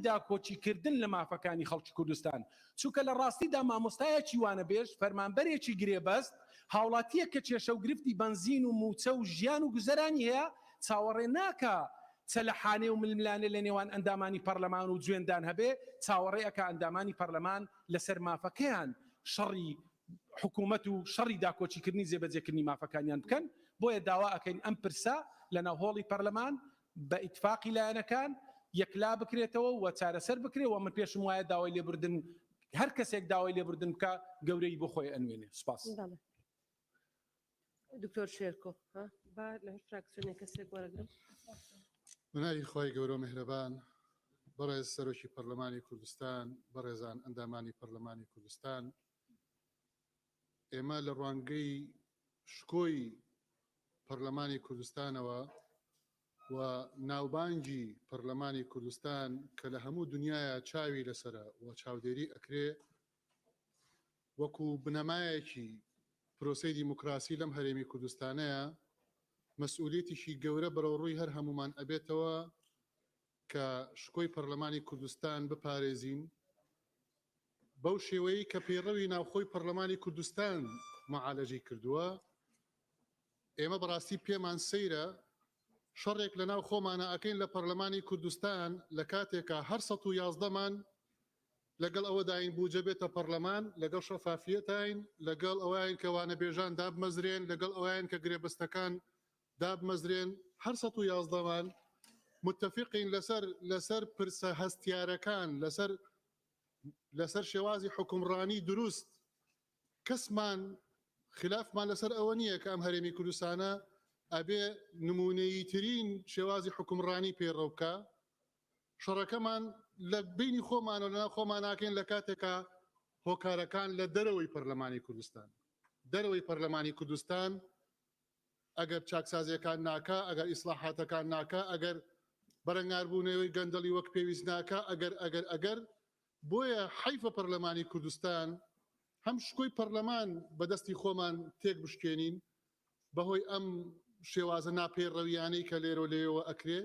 داکۆکیکردن لە مافەکانی خەڵکی کوردستان، چونکە لە ڕاستیدا مامۆستایەکی وانەبێژ، فەرمانبەرێکی گرێبەست، هاوڵاتییەک کە کێشە و گرفتی بەنزین و مووچە و ژیان و گوزەرانی هەیە، چاوەڕێ ناکا چەلەحانێ و ململانێ لە نێوان ئەندامانی پەرلەمان و جوێندان هەبێ، چاوەڕێ ئەکا ئەندامانی پەرلەمان لەسەر مافەکەیان شەڕی حکوومەت و شەڕی داکۆکیکردنی جێبەجێکردنی مافەکانیان بکەن، بۆیە داوا ئەکەین ئەم پرسە لەناو هۆڵی پەرلەمان بە ئیتفاقی لایەنەکان یەکلا بکرێتەوە و چارەسەر بکرێ و من پێشم وایە داوای لێبوردن هەر کەسێک داوای لێبوردن بکا گەورەیی بۆ خۆی ئەنوێنێ. سوپاس. بەڵێ دکتۆر شێرکۆ ها با لە هەر فراکسیۆنێک کەسێک وەرەگرم. بە ناوی خوای گەورە و میهرەبان بەڕێز سەرۆکی پەرلەمانی کوردستان، بەڕێزان ئەندامانی پەرلەمانی کوردستان، ئێمە لە ڕوانگەی شکۆی پەرلەمانی کوردستانەوە و ناوبانگی پەرلەمانی کوردستان کە لە هەموو دنیایا چاوی لەسەرە و چاودێری ئەکرێ وەکو بنەمایەکی پرۆسەی دیموکراسی لەم هەرێمی کوردستانەیە مەسئولیەتێکی گەورە بەرەوڕووی هەر هەموومان ئەبێتەوە کە شکۆی پەرلەمانی کوردستان بپارێزین بەو شێوەیەی کە پەیڕەوی ناوخۆی پەرلەمانی کوردستان معالەجەی کردووە، ئێمە بەڕاستی پێمان سەیرە شەڕێک لەناو خۆمانە ئەکەین لە پەرلەمانی کوردستان لە کاتێکا هەر 111 مان لەگەڵ ئەوەداین بوجە بێتە پەرلەمان، لەگەڵ شەفافیەتاین، لەگەڵ ئەوەین کە وانەبێژان دابمەزرێن، لەگەڵ ئەوەین کە گرێبەستەکان دابمەزرێن، هەر 111 مان متفقین لەسەر لەسەر پرسە هەستیارەکان، لەسەر لەسەر شێوازی حوکمڕانی دروست کەسمان خلافمان لەسەر ئەوە نییە کە ئەم هەرێمی کوردستانە ئەبێ نمونەییترین شێوازی حوکمڕانی پەیڕەو بکا. شەڕەکەمان لە بینی خۆمان و لەناو خۆمان ناکەین لە کاتێکا هۆکارەکان لە دەرەوەی پەرلەمانی کوردستان دەرەوەی پەرلەمانی کوردستان ئەگەر چاکسازیەکان ناکا، ئەگەر ئیسڵاحاتەکان ناکا، ئەگەر بەرەنگاربوونەوەی گەندەڵی وەک پێویست ناکا، ئەگەر ئەگەر ئەگەر، بۆیە حەیفە پەرلەمانی کوردستان هەم شکۆی پەرلەمان بە دەستی خۆمان تێک بشکێنین بەهۆی ئەم شێوازە ناپەیڕەویانەی کە لێرەو لەوێوە ئەکرێ،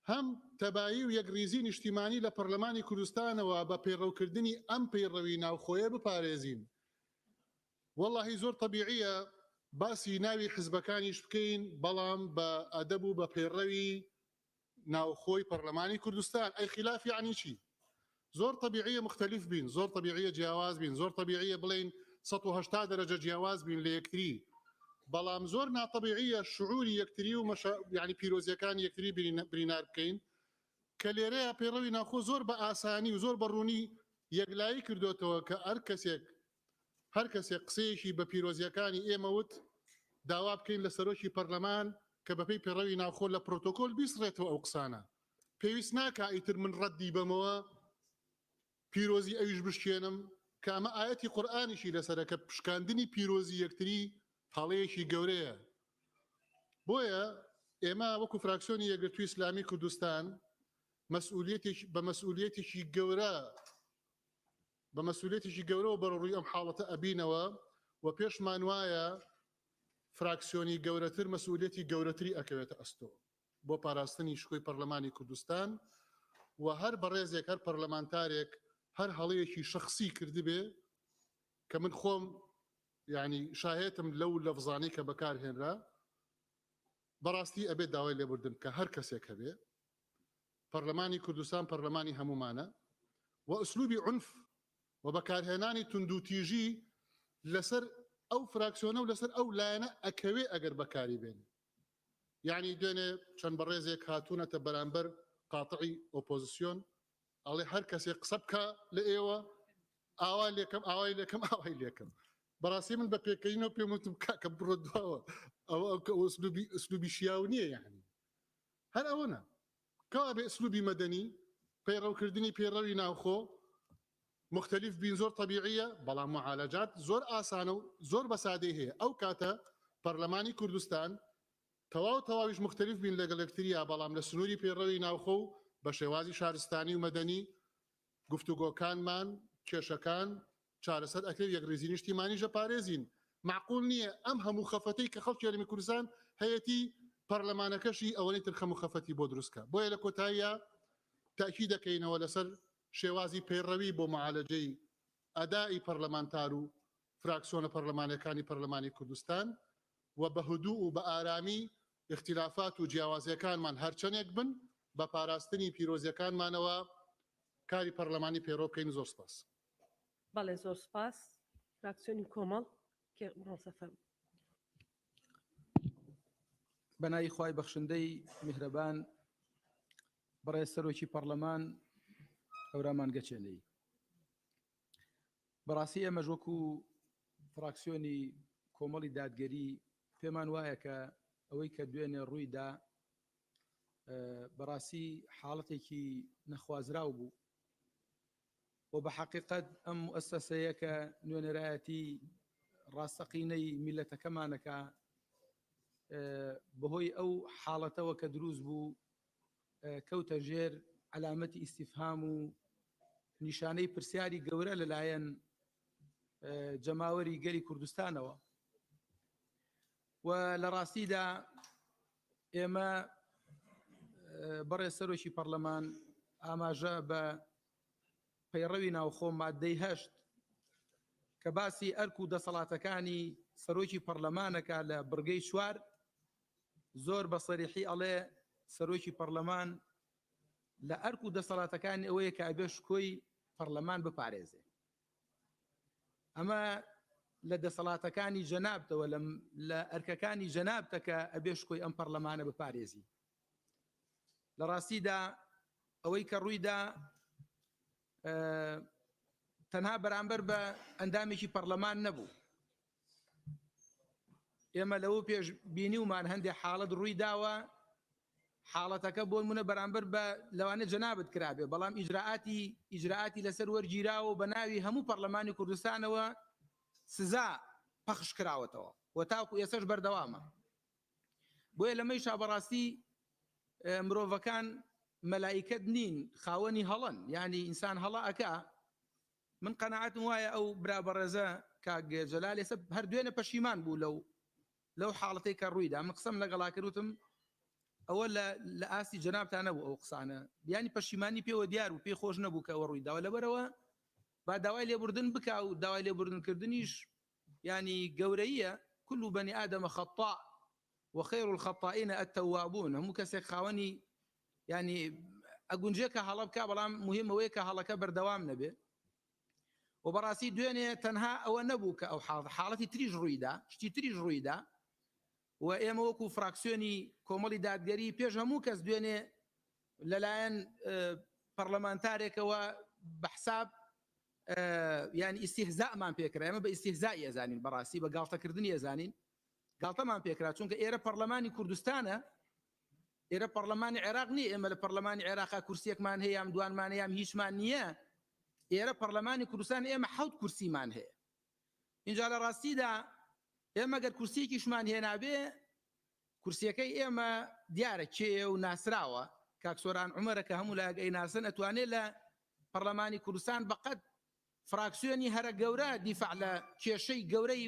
هەم تەبایی و یەکڕیزی نیشتیمانی لە پەرلەمانی کوردستانەوە بە پەیڕەوکردنی ئەم پەیڕەوی ناوخۆیە بپارێزین. وەڵاهی زۆر تەبیعیە باسی ناوی حزبەکانیش بکەین بەڵام بە ئەدەب و بە پەیڕەوی ناوخۆی پەرلەمانی کوردستان. ئەی خیلاف یەعنی چی؟ زۆر تەبیعیە موختەلیف بین، زۆر تەبیعیە جیاواز بین، زۆر تەبیعیە بڵێین 180 دەرەجە جیاواز بین لە یەکتری، بەڵام زۆر ناتەبیعیە شعوری یەکتری و مەشا یعنی پیرۆزیەکانی یەکتری برینار بکەین کە لێرەیە پەیڕەوی ناوخۆ زۆر بە ئاسانی و زۆر بە ڕوونی یەکلایی کردۆتەوە کە هەر کەسێک هەر کەسێک قسەیەکی بە پیرۆزیەکانی ئێمە وت داوا بکەین لە سەرۆکی پەرلەمان کە بەپێی پەیڕەوی ناوخۆ لە پرۆتۆکۆل بیسڕێتەوە ئەو قسانە پێویست ناکا ئیتر من ڕەدی بەمەوە پیرۆزی ئەویش بشکێنم کە ئەمە ئایەتی قورئانیشی لەسەرە کە پشکاندنی پیرۆزی یەکتری هەڵەیەکی گەورەیە بۆیە ئێمە وەکو فراکسیۆنی یەکگرتووی ئیسلامی کوردستان مەسئولیەتێکی بە مەسئولیەتێکی گەورە بە مەسئولیەتێکی گەورەوە بەرەوڕووی ئەم حاڵەتە ئەبینەوە و پێشمان وایە فراکسیۆنی گەورەتر مەسئولیەتی گەورەتری ئەکەوێتە ئەستۆ بۆ پاراستنی شکۆی پەرلەمانی کوردستان و هەر بەڕێزێک هەر پەرلەمانتارێک هەر هەڵەیەکی شەخسی کردبێ کە من خۆم یعنی شاهێتم لەو لەفزانەی کە بەکار هێنرا بەڕاستی ئەبێت داوای لێبوردن بکە هەر کەسێک هەبێ پەرلەمانی کوردستان پەرلەمانی هەمومانە و ئسلوبی عنف و بەکارهێنانی توندوتیژی لەسەر ئەو فراکسیۆنە و لەسەر ئەو لایەنە ئەکەوێ ئەگەر بەکاری بێنێ یەعنی دوێنێ چەند بەڕێزێک هاتوونەتە بەرامبەر قاتعی ئۆپۆزسیۆن ئەڵێ هەر کەسێک قسە بکا لە ئێوە ئاوا لێکەم ئاوای لێکەم ئاوای لێکەم بەڕاستی من بە پێکەینەوە پێم وتم کاکە بڕۆ دواوە ئەوە ئەو ئسلوبی شیاو نییە یعنی هەر ئەوە نا کەوا بێ ئسلوبی مەدەنی پەیڕەوکردنی پەیڕەوی ناوخۆ مختلف بین زۆر تەبیعیە بەڵام معالەجات زۆر ئاسانە و زۆر بە سادەی هەیە ئەو کاتە پەرلەمانی کوردستان تەواو تەواویش مختلف بین لەگەڵ یەکتریا بەڵام لە سنووری پەیڕەوی ناوخۆ و بە شێوازی شارستانی و مەدەنی گفتوگۆکانمان کێشەکان چارەسەر ئەکرێ و یەکڕیزی نیشتیمانیش ئەپارێزین مەعقول نییە ئەم هەموو خەفەتەی کە خەڵکی هەرێمی کوردستان هەیەتی پەرلەمانەکەشی ئەوەنەی تر خەم و خەفەتی بۆ دروست کا بۆیە لە کۆتاییا. تەئکید دەکەینەوە لەسەر شێوازی پەیڕەوی بۆ معالەجەی ئەدائی پەرلەمانتار و فراکسیۆنە پەرلەمانیەکانی پەرلەمانی کوردستان و بە هدوء و بە ئارامی ئیختیلافات و جیاوازیەکانمان هەرچەنێک بن بە پاراستنی پیرۆزیەکانمانەوە کاری پەرلەمانی پەیڕەو بکەین. زۆر سپاس. بەڵێ زۆر سپاس. فراکسیۆنی کۆمەڵ کێ مامۆستا فەرموو. بەناوی خوای بەخشندەی میهرەبان بەڕێز سەرۆکی پەڕلەمان هەورامان گەچێنەی بەڕاستی ئێمەش وەکو فراکسیۆنی کۆمەڵی دادگەری پێمان وایە کە ئەوەی کە دوێنێ ڕووی دا بەڕاستی حاڵەتێکی نەخوازراو بوو و بە حەقیقەت ئەم موئەسەسەیە کە نوێنەرایەتی ڕاستەقینەی میلەتەکەمانەکە بەهۆی ئەو حاڵەتەوە کە دروست بوو کەوتە ژێر عەلامەتی ئیسیفهام و نیشانەی پرسیاری گەورە لەلایەن جەماوەری گەلی کوردستانەوە و لە ڕاستیدا ئێمە بەڕێ سەرۆکی پەرلەمان ئاماژە بە پەیڕەوی ناوخۆ مادەی هەشت کە باسی ئەرک و دەسەڵاتەکانی سەرۆکی پەرلەمانەکە لە بڕگەی چوار زۆر بە سەریحی ئەڵێ سەرۆکی پەرلەمان لە ئەرک و دەسەڵاتەکانی ئەوەیە کە ئەبێ شکۆی پەرلەمان بپارێزێ. ئەمە لە دەسەڵاتەکانی جەنابتەوە لە ئەرکەکانی جەنابتە کە ئەبێ شکۆی ئەم پەرلەمانە بپارێزی. لە ڕاستیدا ئەوەی کە ڕوویدا تەنها بەرامبەر بە ئەندامێکی پەرلەمان نەبوو. ئێمە لەوە پێش بینیومان هەندێک حاڵەت ڕووی داوە حاڵەتەکە بۆ نمونە بەرامبەر بە لەوانە جەنابت کرابێ بەڵام ئیجرائاتی ئیجرائاتی لەسەر وەرگیراوە و بە ناوی هەموو پەرلەمانی کوردستانەوە سزا پەخش کراوەتەوە و تاکو ئێسەش بەردەوامە بۆیە لەمەیشا بەڕاستی مرۆڤەکان مەلائیکەت نین خاوەنی هەڵەن یعنی ئینسان هەڵە ئەکا من قەناعەتم وایە ئەو برا بەڕێزە کاک جەلال ئێستا هەر دوێنێ پەشیمان بوو لەو لەو حاڵەتەی کە ڕوویدا من قسەم لەگەڵا کرد وتم ئەوە لە لە ئاستی جەنابتا نەبوو ئەو قسانە بیانی پەشیمانی پێوە دیار و پێی خۆش نەبوو کە ئەوە ڕووی داوە لەبەرەوە با داوای لێبوردن بکا و داوای لێبوردنکردنیش ینی گەورەیە كل بني آدم خطاء وخير الخطائين التوابون هەموو کەسێک خاوەنی ینی ئەگونجێ کە هەڵە بکە بەڵام مهم ئەوەیە کە هەڵەکە بەردەوام نەبێ و بەڕاستی دوێنێ تەنها ئەوە نەبوو کە ئەو حاڵەتی تریش ڕوویدا شتی تریش ڕوویدا و ئێمە وەکو فراکسیۆنی کۆمەڵی دادگەری پێش هەموو کەس دوێنێ لەلایەن پەرلەمانتارێکەوە بە حساب یان ئیسیهزامان پێکرا ئێمە بە ئیسیهزای ئەزانین بەڕاستی بە گاڵتەکردنی ئەزانین گاڵتەمان پێکرا چونکە ئێرە پەرلەمانی کوردستانە ئێرە پەرلەمانی عێراق نییە ئێمە لە پەرلەمانی عێراقا کورسیەکمان هەیە یام دوانمان هەیە یام هیچمان نییە ئێرە پەرلەمانی کوردستان ئێمە حەوت کورسیمان هەیە اینجا لە ڕاستیدا ئێمە گەر کورسیەکیشمان هێنابێ کورسیەکەی ئێمە دیارە کێیە و ناسراوە کاک سۆران عومەرە کە هەموو لایەک ئەیناسن ئەتوانێت لە پەرلەمانی کوردستان بەقەد فراکسیۆنی هەرە گەورە دیفاع لە کێشەی گەورەی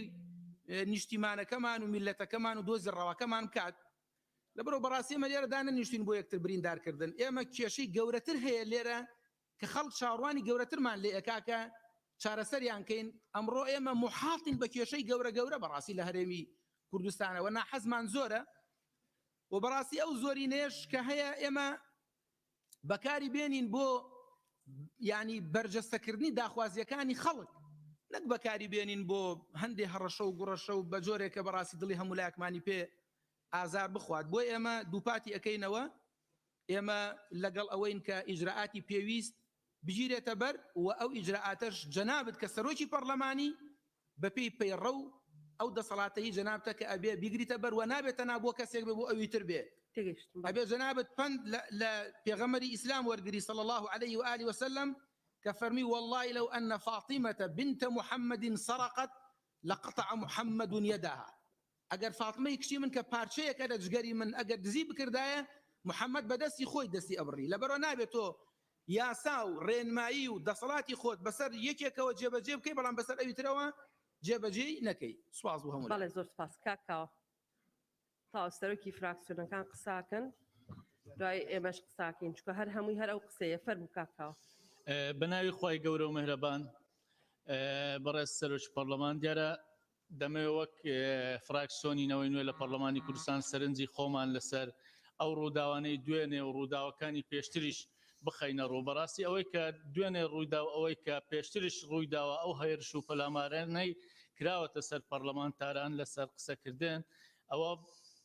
نیشتیمانەکەمان و میللەتەکەمان و دۆزی ڕەواکەمان بکات لەبەرەوە بەڕاستی ئێمە لێرە دانەنیشتین بۆ یەکتر بریندارکردن ئێمە کێشەی گەورەتر هەیە لێرە کە خەڵک چاوەڕوانی گەورەترمان لێ ئەکا کە چارەسەریان کەین ئەمڕۆ ئێمە محاطین بە کێشەی گەورە گەورە بەڕاستی لە هەرێمی کوردستانەوە ناحەزمان زۆرە و بەڕاستی ئەو زۆرینەیەش کە هەیە ئێمە بەکاری بێنین بۆ ینی بەرجەستەکردنی داخوازیەکانی خەڵک نەک بەکاری بێنین بۆ هەندێ هەڕەشە و گوڕەشە و بە جۆرێکە بەڕاستی دڵی هەموو لایەکمانی پێ ئازار بخوات بۆ ئێمە دووپاتی ئەەکەینەوە ئێمە لەگەڵ ئەوەین کە ئیجرائاتی پێویست بگیرێتە بەر و ئەو ئیجرائاتەش جەنابت کە سەرۆکی پەڕلەمانی بەپێی پەیڕەو ئەو دەسەڵاتەی جەنابتە کە ئەبێ بیگریتە بەر و نابێت تەنها بۆ کەسێک بێ بۆ ئەوی تر بێ تێگەیشتم بەڵێ. ئەبێ جەنابت پەند لە لە پێغەمبەری ئیسلام وەرگری صلی اللە علیه و آله وسلم کە فەرمی واللە لو ان فاطمە بنت محمد سرقت لقطع محمد یدها ئەگەر فاتمەی کچی من کە پارچەیەکە لە جگەری من ئەگەر دزی بکردایە محمد بە دەستی خۆی دەستی ئەبڕی لەبەرئەوە نابێت تۆ یاسا و ڕێنمایی و دەسەڵاتی خۆت بەسەر یەکێکەوە جێبەجێ بکەی بەڵام بەسەر ئەوی ترەوە جێبەجێی نەکەی سوپاس بۆ هەموو بەڵێ زۆر سپاس کاک کاوە تاو سەرۆکی فراکسیۆنەکان قساکەن. دوای ئێمەش قساکەین چونکە هەر هەمووی هەر ئەو قسەیە. فەرموو کاک کاوە. بە ناوی خوای گەورە و مهرەبان. بەڕێز سەرۆکی پەڕلەمان، دیارە دەمەوێت وەک فراکسیۆنی نەوەی نوێ لە پەڕلەمانی کوردستان سەرنجی خۆمان لەسەر ئەو ڕووداوانەی دوێنێ و ڕووداوەکانی پێشتریش بخەینە ڕوو. بەڕاستی ئەوەی کە دوێنێ ڕوویدا و ئەوەی کە پێشتریش ڕوویداوە، ئەو هێرش و پەلامارانەی کراوەتە سەر پەڕلەمانتاران لەسەر قسەکردن، ئەوە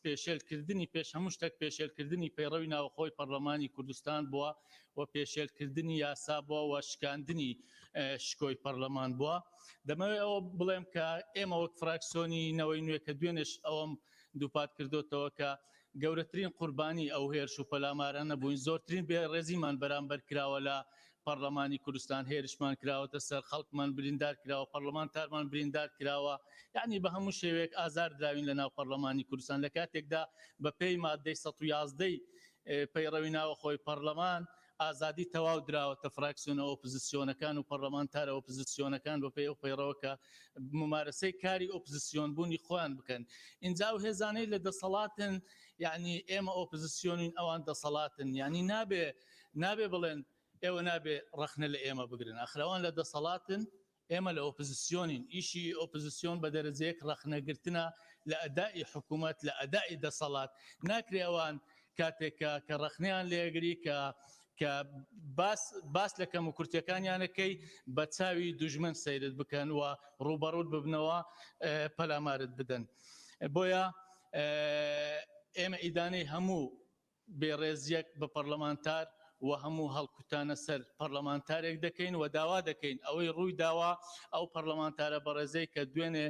پێشێلکردنی پێش هەموو شتێک پێشێلکردنی پەیڕەوی ناوخۆی پەرلەمانی کوردستان بووە و پێشێلکردنی یاسا بووە و شکاندنی شکۆی پەرلەمان بووە. دەمەوێت ئەوە بڵێم کە ئێمە وەک فراکسیۆنی نەوەی نوێ کە دوێنێش ئەوەم دووپات کردوتەوە کە گەورەترین قوربانی ئەو هێرش و پەلامارانە بووین، زۆرترین بێڕێزیمان بەرامبەر کراوە لە پەڕلەمانی کوردستان، هێرشمان کراوەتە سەر، خەڵکمان بریندار کراوە، پەڕلەمانتارمان بریندار کراوە، یەعنی بە هەموو شێوەیەک ئازار دراوین لە ناو پەڕلەمانی کوردستان، لە کاتێکدا بە پێی ماددەی 111 پەیڕەوی ناوەخۆی پەڕلەمان ئازادی تەواو دراوەتە فراکسیۆنە ئۆپزسیۆنەکان و پەڕلەمانتارە ئۆپزسیۆنەکان بە پێی ئەو پەیڕەوە کە ممارەسەی کاری ئۆپزسیۆن بوونی خۆیان بکەن. ئینجا ئەو هێزانەی لە دەسەڵاتن، یەعنی ئێمە ئۆپزسیۆنین ئەوان دەسەڵاتن، یەعنی نابێ نابێ بڵێن ئێوە نابێ ڕەخنە لە ئێمە بگرن، ئاخر ئەوان لە دەسەڵاتن ئێمە لە ئۆپزسیۆنین، ئیشی ئۆپزسیۆن بە دەرەجەیەک ڕەخنەگرتنە لە ئەدائی حکوومەت، لە ئەدائی دەسەڵات، ناکرێ ئەوان کاتێک کە کە ڕەخنەیان لێگری کە کە باس باس لە کەم و کورتەکانیانەکەی بە چاوی دوژمن سەیرت بکەن و ڕووبەڕووت ببنەوە پەلامارت بدەن. بۆیە ئێمە ئیدانەی هەموو بێڕێزیەک بە پەڕلەمانتار و هەموو هەڵکوتانە سەر پەڕلەمانتارێک دەکەین و داوا دەکەین ئەوەی ڕووی داوە ئەو پەڕلەمانتارە بەڕێزەی کە دوێنێ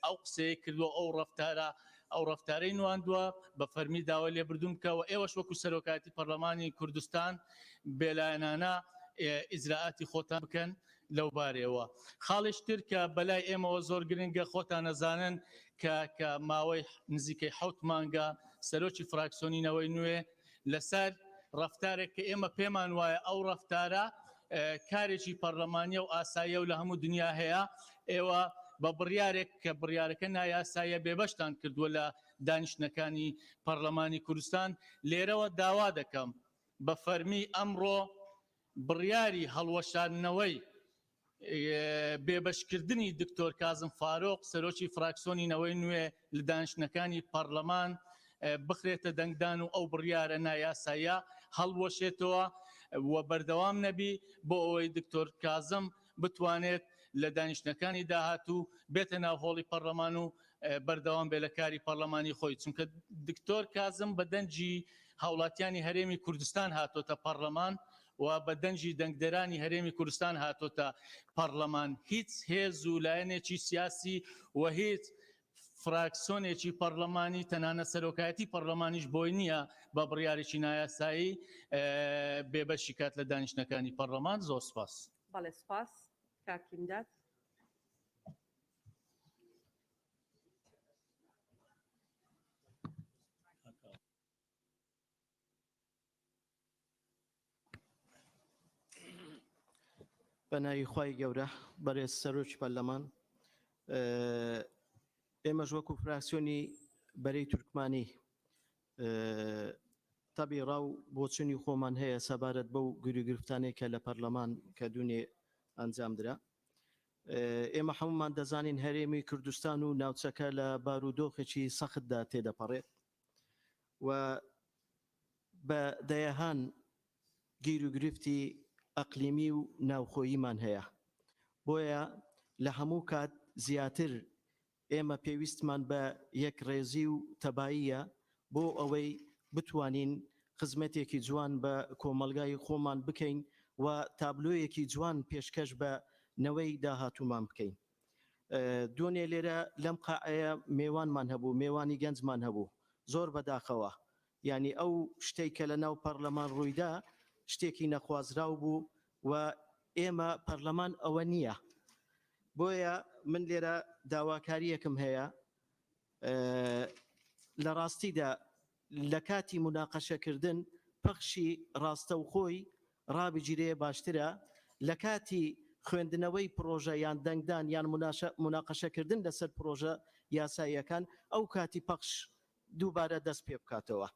ئەو قسەیە کردووە ئەو ڕەفتارە ئەو ڕەفتارەی نواندووە بە فەرمی داوای لێبردون بکە و ئێوەش وەکو سەرۆکایەتی پەڕلەمانی کوردستان بێلایەنانە ئیجرائاتی خۆتان بکەن لەو بارەیەوە. خاڵێکی تر کە بەلای ئێمەوە زۆر گرنگە خۆتان ئەزانن کە کە ماوەی نزیکەی حەوت مانگە سەرۆکی فراکسیۆنی نەوەی نوێ لەسەر ڕەفتارێک کە ئێمە پێمان وایە ئەو ڕەفتارە کارێکی پەرلەمانیە و ئاساییە و لە هەموو دنیا هەیە ئێوە بە بڕیارێک کە بڕیارەکە نایاساییە بێبەشتان کردووە لە دانیشتنەکانی پەرلەمانی کوردستان لێرەوە داوا دەکەم بە فەرمی ئەمڕۆ بڕیاری هەڵوەشاندنەوەی بێبەشکردنی دکتۆر کازم فارۆق سەرۆکی فراکسۆنی نەوەی نوێ لە دانیشتنەکانی پەڕلەمان بخرێتە دەنگدان و ئەو بڕیارە نایاساییە هەڵبوەشێتەوە و بەردەوام نەبی بۆ ئەوەی دکتۆر کازم بتوانێت لە دانیشتنەکانی داهاتوو بێتە ناو هۆڵی پەڕلەمان و بەردەوام بێ لە کاری پەڕلەمانی خۆی، چونکە دکتۆر کازم بە دەنگی هاوڵاتیانی هەرێمی کوردستان هاتۆتە پەڕلەمان و بە دەنگی دەنگدەرانی هەرێمی کوردستان هاتۆتە پەڕلەمان، هیچ هێز و لایەنێکی سیاسی و هیچ فراکسۆنێکی پەڕلەمانی تەنانەت سەرۆکایەتی پەڕلەمانیش بۆی نییە بە بڕیارێکی نایاسایی بێبەشی کات لە دانیشتنەکانی پەڕلەمان. زۆر سوپاس. بەڵێ سوپاس کاک ئیمداد. بە ناوی خوای گەورە بەرێز سەرۆکی پەرلەمان ئێمەش وەکو فراکسیۆنی بەرەی تورکمانی تەبی ڕا و بۆچونی خۆمان هەیە سەبارەت بەو گیروگرفتانەی کە لە پەرلەمان کە دوونێ ئەنجام درا ئێمە هەمومان دەزانین هەرێمی کوردستان و ناوچەکە لە بارودۆخێکی سەختدا تێدەپەڕێت و بە دەیەهان گیروگرفتی ئەقلیمی و ناوخۆییمان هەیە بۆیە لە هەموو کات زیاتر ئێمە پێویستمان بە یەکڕێزی و تەباییە بۆ ئەوەی بتوانین خزمەتێکی جوان بە کۆمەڵگای خۆمان بکەین و تابلۆیەکی جوان پێشکەش بە نەوەی داهاتوومان بکەین. دوێنێ لێرە لەم قاعەیە مێوانمان هەبوو، مێوانی گەنجمان هەبوو، زۆر بەداخەوە یانی ئەو شتەی کە لە ناو پەرلەمان ڕوویدا شتێکی نەخوازراو بوو و ئێمە پەرلەمان ئەوە نییە. بۆیە من لێرە داواکارییەکم هەیە لە ڕاستیدا لە کاتی موناقەشەکردن پەخشی ڕاستەوخۆی ڕابگیرێ باشترە، لە کاتی خوێندنەوەی پڕۆژە یان دەنگدان یان موناقەشەکردن لەسەر پڕۆژە یاساییەکان ئەو کاتی پەخش دووبارە دەست پێبکاتەوە.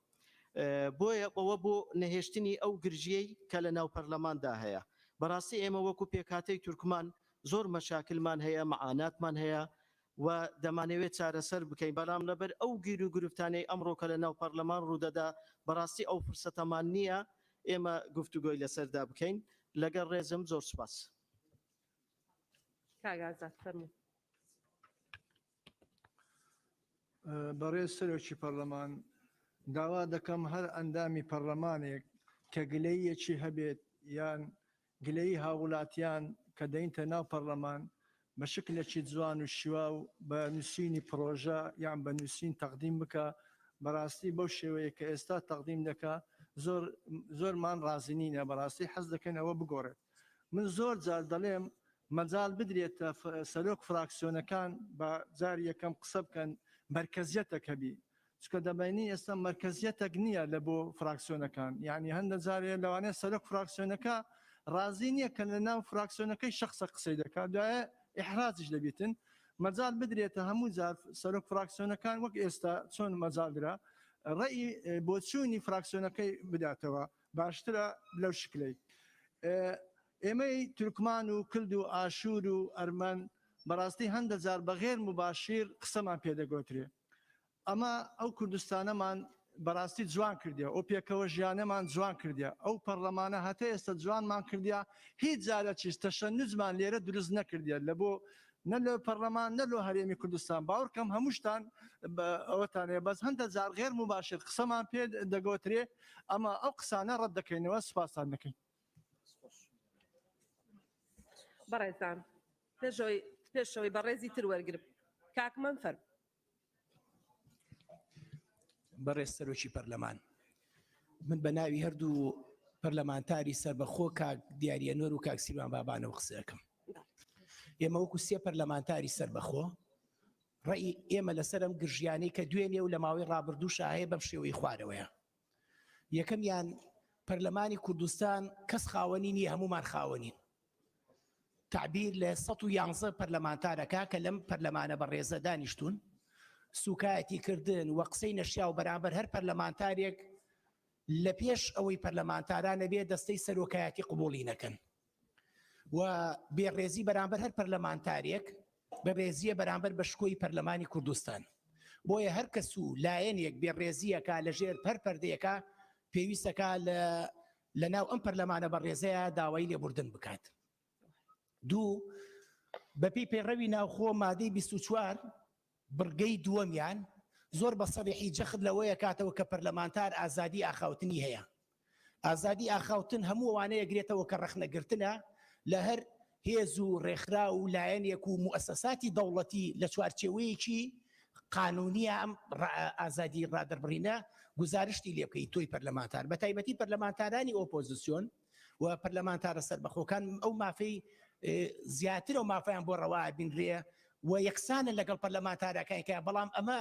بۆیە ئەوە بۆ نەهێشتنی ئەو گرژیەی کە لە ناو پەرلەماندا هەیە. بەڕاستی ئێمە وەکو پێکهاتەی تورکمان زۆر مەشاکلمان هەیە، مەعاناتمان هەیە و دەمانەوێت چارەسەر بکەین، بەڵام لەبەر ئەو گیروگرفتانەی ئەمڕۆ کە لە ناو پەرلەمان ڕوودەدا، بەڕاستی ئەو فرسەتەمان نییە ئێمە گفتوگۆی لەسەردا بکەین. لەگەڵ ڕێزم زۆر سوپاس. کاک ئازاد فەرموو. بەڕێز سەرۆکی پەرلەمان، داوا دەکەم هەر ئەندامی پەرلەمانێک کە گلەییەکی هەبێت یان گلەیی هاووڵاتیان کە دەینتە ناو پەرلەمان بە شکلێکی جوان و شیواو بە نووسینی پڕۆژە یان بە نووسین تەقدیم بکا، بەڕاستی بەو شێوەیە کە ئێستا تەقدیم دەکا زۆر زۆرمان ڕازی نینە، بەڕاستی حەز دەکەین ئەوە بگۆڕێت. من زۆر جار دەڵێم مەجال بدرێتە سەرۆک فراکسیۆنەکان بە جاری یەکەم قسە بکەن مەرکەزیەتەک هەبی چونکە دەبینی ئێستا مەرکەزیەتەک نییە لە بۆ فراکسیۆنەکان یعنی هەندە جارێ لەوانەیە سەرۆک فراکسیۆنەکە ڕازی نییە کە لە ناو فراکسیۆنەکەی شخصە قسەی دەکات دوایە ئیحراجیش دەبیتن مەجال بدرێتە هەموو جار سەرۆک فراکسیۆنەکان وەک ئێستا چۆن مەجال درا ڕێی بۆچوونی فراکسیۆنەکەی بداتەوە باشترە لەو شکلەی ئێمەی تورکمان و کلد و ئاشوور و ئەرمەن بەڕاستی هەندە جار بە غێر موباشیر قسەمان پێ دەگۆترێ ئەمە ئەو کوردستانەمان بەڕاستی جوان کردیە ئەو پێکەوە ژیانەمان جوان کردیە ئەو پەڕلەمانە هەتە ئێستا جوانمان کردیە هیچ جارەکیش تەشەنوجمان لێرە دروست نەکردیە لە بۆ نە لە پەڕلەمان نە لۆ هەرێمی کوردستان باوەڕکەم هەمووشتان ئەوەتان هەیە بەس هەندە جار غێر موباشر قسەمان پێ دەگۆترێ ئەمە ئەو قسانە ڕەت دەکەینەوە سوپاستان دەکەین. بەڕێزان پێشەوەی پێشەوەی بەڕێزی تر وەرگرم کاک مەم فەرموو. بەڕێز سەرۆکی پەرلەمان من بە ناوی هەردوو پەرلەمانتاری سەربەخۆ کاک دیاریە نۆر و کاک سیروان بابانەوە قسەکەم ئێمە وەکو سێ پەرلەمانتاری سەربەخۆ ڕێی ئێمە لەسەر ئەم گرژیانەی کە دوێنێ و لە ماوەی ڕابردوو شاهەیە بەم شێوەی خوارەوەیە یەکەمیان پەرلەمانی کوردستان کەس خاوەنی نییە هەمومان خاوەنین تەعبیر لە 111 پەرلەمانتارەکە کە لەم پەرلەمانە بەڕێزە دانیشتوون سوکایەتی کردن و قسەی نەشیاو بەرامبەر هەر پەرلەمانتارێک لە پێش ئەوەی پەرلەمانتاران نەبێ دەستەی سەرۆکایەتی قبوڵی نەکەن و بێڕێزی بەرامبەر هەر پەرلەمانتارێک بەڕێزیە بەرامبەر بە شکۆی پەرلەمانی کوردستان بۆیە هەر کەس و لایەنێک بێڕێزیەکە لەژێر پەر پەردەیەکە پێویستەکە لە لە ناو ئەم پەرلەمانە بەڕێزەیە داوای لێبوردن بکات. دوو، بەپێی پەیڕەوی ناوخۆ مادەی 24 بڕگەی دووەمیان زۆر بە سەریحی جەخت لەوەیە کاتەوە کە پەرلەمانتار ئازادی ئاخاوتنی هەیە. ئازادی ئاخاوتن هەموو ئەوانەیە گرێتەوە کە ڕەخنەگرتنە لە هەر هێز و ڕێکخراو و لایەنێک و موئەسەساتی دەوڵەتی لە چوارچێوەیەکی قانونیە ئەم ئازادی ڕادەربڕینە گوزارشتی لێ بکەیت تۆی پەرلەمانتار بە تایبەتی پەرلەمانتارانی ئۆپۆزیسیۆن و پەرلەمانتارە سەربەخۆکان ئەو مافەی زیاتر ئەو مافیان بۆ ڕەوا بینرێ و یەکسانە لەگەڵ پەرلەمانتارەکان کە بەڵام ئەمە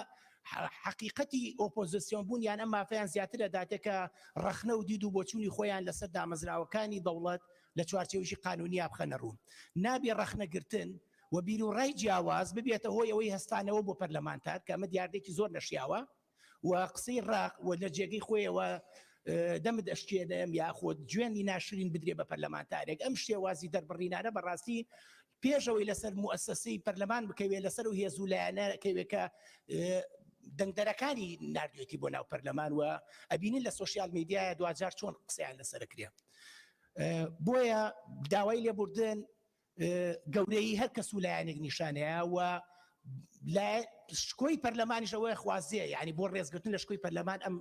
حەقیقەتی ئۆپۆزیسیۆن بوون یان ئەم مافیان زیاتر دەداتێ کە ڕەخنە و دید و بۆچوونی خۆیان لەسەر دامەزراوەکانی دەوڵەت لە چوارچێوەیەکی قانونیا بخەنە ڕوو. نابێ ڕەخنەگرتن و بیروڕای جیاواز ببێتە هۆی ئەوەی هەستانەوە بۆ پەرلەمانتار کە ئەمە دیاردەیەکی زۆر نەشیاوە و قسەی ڕاق و لە جێگەی خۆیەوە دەمت ئەشکێنم یاخود جوێنی ناشرین بدرێ بە پەرلەمانتارێک ئەم شێوازی دەربڕینانە بەڕاستی پێشەوەی لەسەر موئەسەسەی پەرلەمان بکەوێت لەسەر و هێز و لایەنە کەوێت کە دەنگدەرەکانی نردوێتی بۆ ناو پەرلەمان و ئەبینین لە سۆشیال میدیایە دواجار چۆن قسەیان لەسەرکرێ بۆیە داوای لێبوردن گەورەی هەر کەس و لایەنێک نیشانەیە و شکۆی پەرلەمانیش ئەوەیە خوازیە یعنی بۆ ڕێزگرتن لە شکۆی پەرلەمان ئەم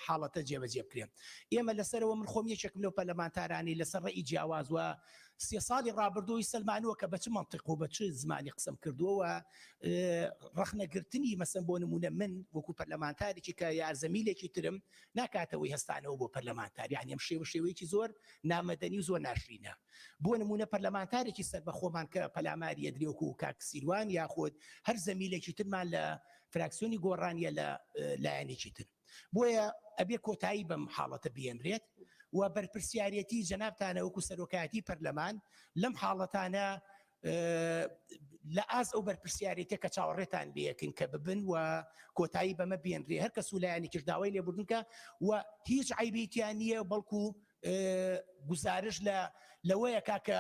حاڵەتە جێبەجێ بکرێن ئێمە لەسەرەوە من خۆم یەکێکم لەو پەرلەمانتارانی لەسەر ڕێی جیاواز وە سێ ساڵی ڕابردووی سەلمانووە کە بە چ مەنتیق و بە چ زمانی قسەم کردووە و ڕەخنەگرتنی مەسەن بۆ نمونە من وەکو پەرلەمانتارێکی کە یارزەمیلێکی ترم ناکاتەوەی هەستانەوە بۆ پەرلەمانتار یعنی ئەم شێوە شێوەیەکی زۆر نامەدەنی و زۆر ناشرینە بۆ نمونە پەرلەمانتارێکی سەر بە خۆمان کە پەلاماری ئەدرێ وەکو کاک سیروان یاخود هەر زەمیلێکی ترمان لە فراکسیۆنی گۆڕانیە لە لایەنێکی تر بۆیە ئەبێ کۆتایی بەم حاڵەتە بێنرێت و بەرپرسیارەتی جەنابتانە وەکو سەرۆکایەتی پەرلەمان لەم حاڵەتانە. لە ئاست ئەو بەرپرسیارێتیە کە چاوەڕێتان لێکن کە ببن و کۆتایی بەمە بێنرێ هەر کەس و لایەنێکیش داوای لێبوردن کە و هیچ عیبێکیان نییە بەڵکو گوزارش لە لەوەیە کاکە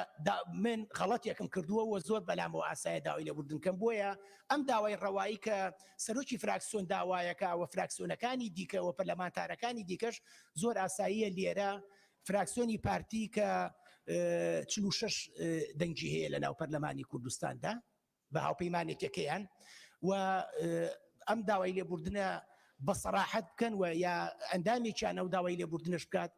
من غەڵەتێکم کردووە و زۆر بەلامەوە ئاسایە داوای لێبوردن کەم بۆیە ئەم داوای ڕەوایی کە سەرۆکی فراکسیۆن داوایەکە و فراکسیۆنەکانی دیکە و پەرلەمانتارەکانی دیکەش زۆر ئاساییە لێرە فراکسیۆنی پارتی کە 46 دەنگی هەیە لە ناو پەرلەمانی کوردستاندا بە هاوپەیمانێتەکەیان و ئەم داوای لێبوردنە بە سەراحەت بکەن و یا ئەندامێکیان ئەو داوای لێبوردنەش بکات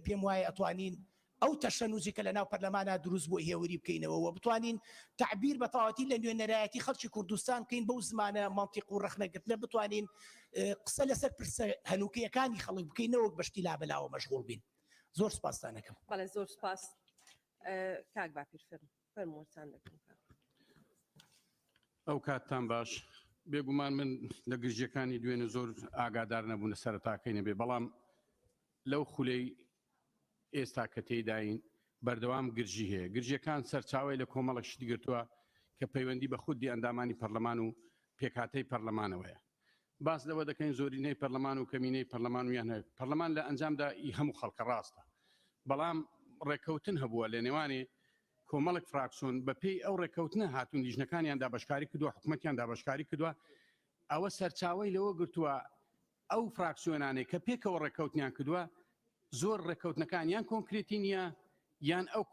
پێم وایە ئەتوانین ئەو تەشەنوجی کە لە ناو پەرلەمانا دروست بووە هێوری بکەینەوە و بتوانین تەعبیر بە تەواوەتی لە نوێنەرایەتی خەڵکی کوردستان بکەین بەو زمانە مەنتیق و ڕەخنەگرتنە بتوانین قسە لەسەر پرسە هەنووکەیەکانی خەڵک بکەین نەوەک بە شتی لابەلاوە مەشغوڵ بین. زۆر سپاستان ئەکەم. بەڵێ زۆر سپاس کاک باپیر فەرموو فەرمووتان دەکەم. ئەو کاتتان باش بێگومان من لە گرژیەکانی دوێنێ زۆر ئاگادار نەبوون لە سەرەتاکەی نەبێ بەڵام لەو خولەی ئێستا کە تێیداین بەردەوام گرژی هەیە گرژیەکان سەرچاوی لە کۆمەڵک شت گرتووە کە پەیوەندی بە خودی ئەندامانی پەرلەمان و پێکهاتەی پەرلەمانەوەیە باس لەوە دەکەین زۆرینەی پەرلەمان و کەمینەی پەرلەمان و یان هەیە پەرلەمان لە ئەنجامدا ئی هەموو خەڵکە ڕاستە بەڵام ڕێککەوتن هەبووە لە نێوانی کۆمەڵک فراکسۆن بەپێی ئەو ڕێککەوتنە هاتوون لیژنەکانیان دابەشکاری کردووە حکومەتیان دابەشکاری کردووە ئەوە سەرچاوەی لەوە گرتووە ئەو فراکسیۆنانەی کە پێکەوە ڕێککەوتنیان کردووە زۆر ڕێککەوتنەکان یان کۆنکرێتی نییە یان ئەو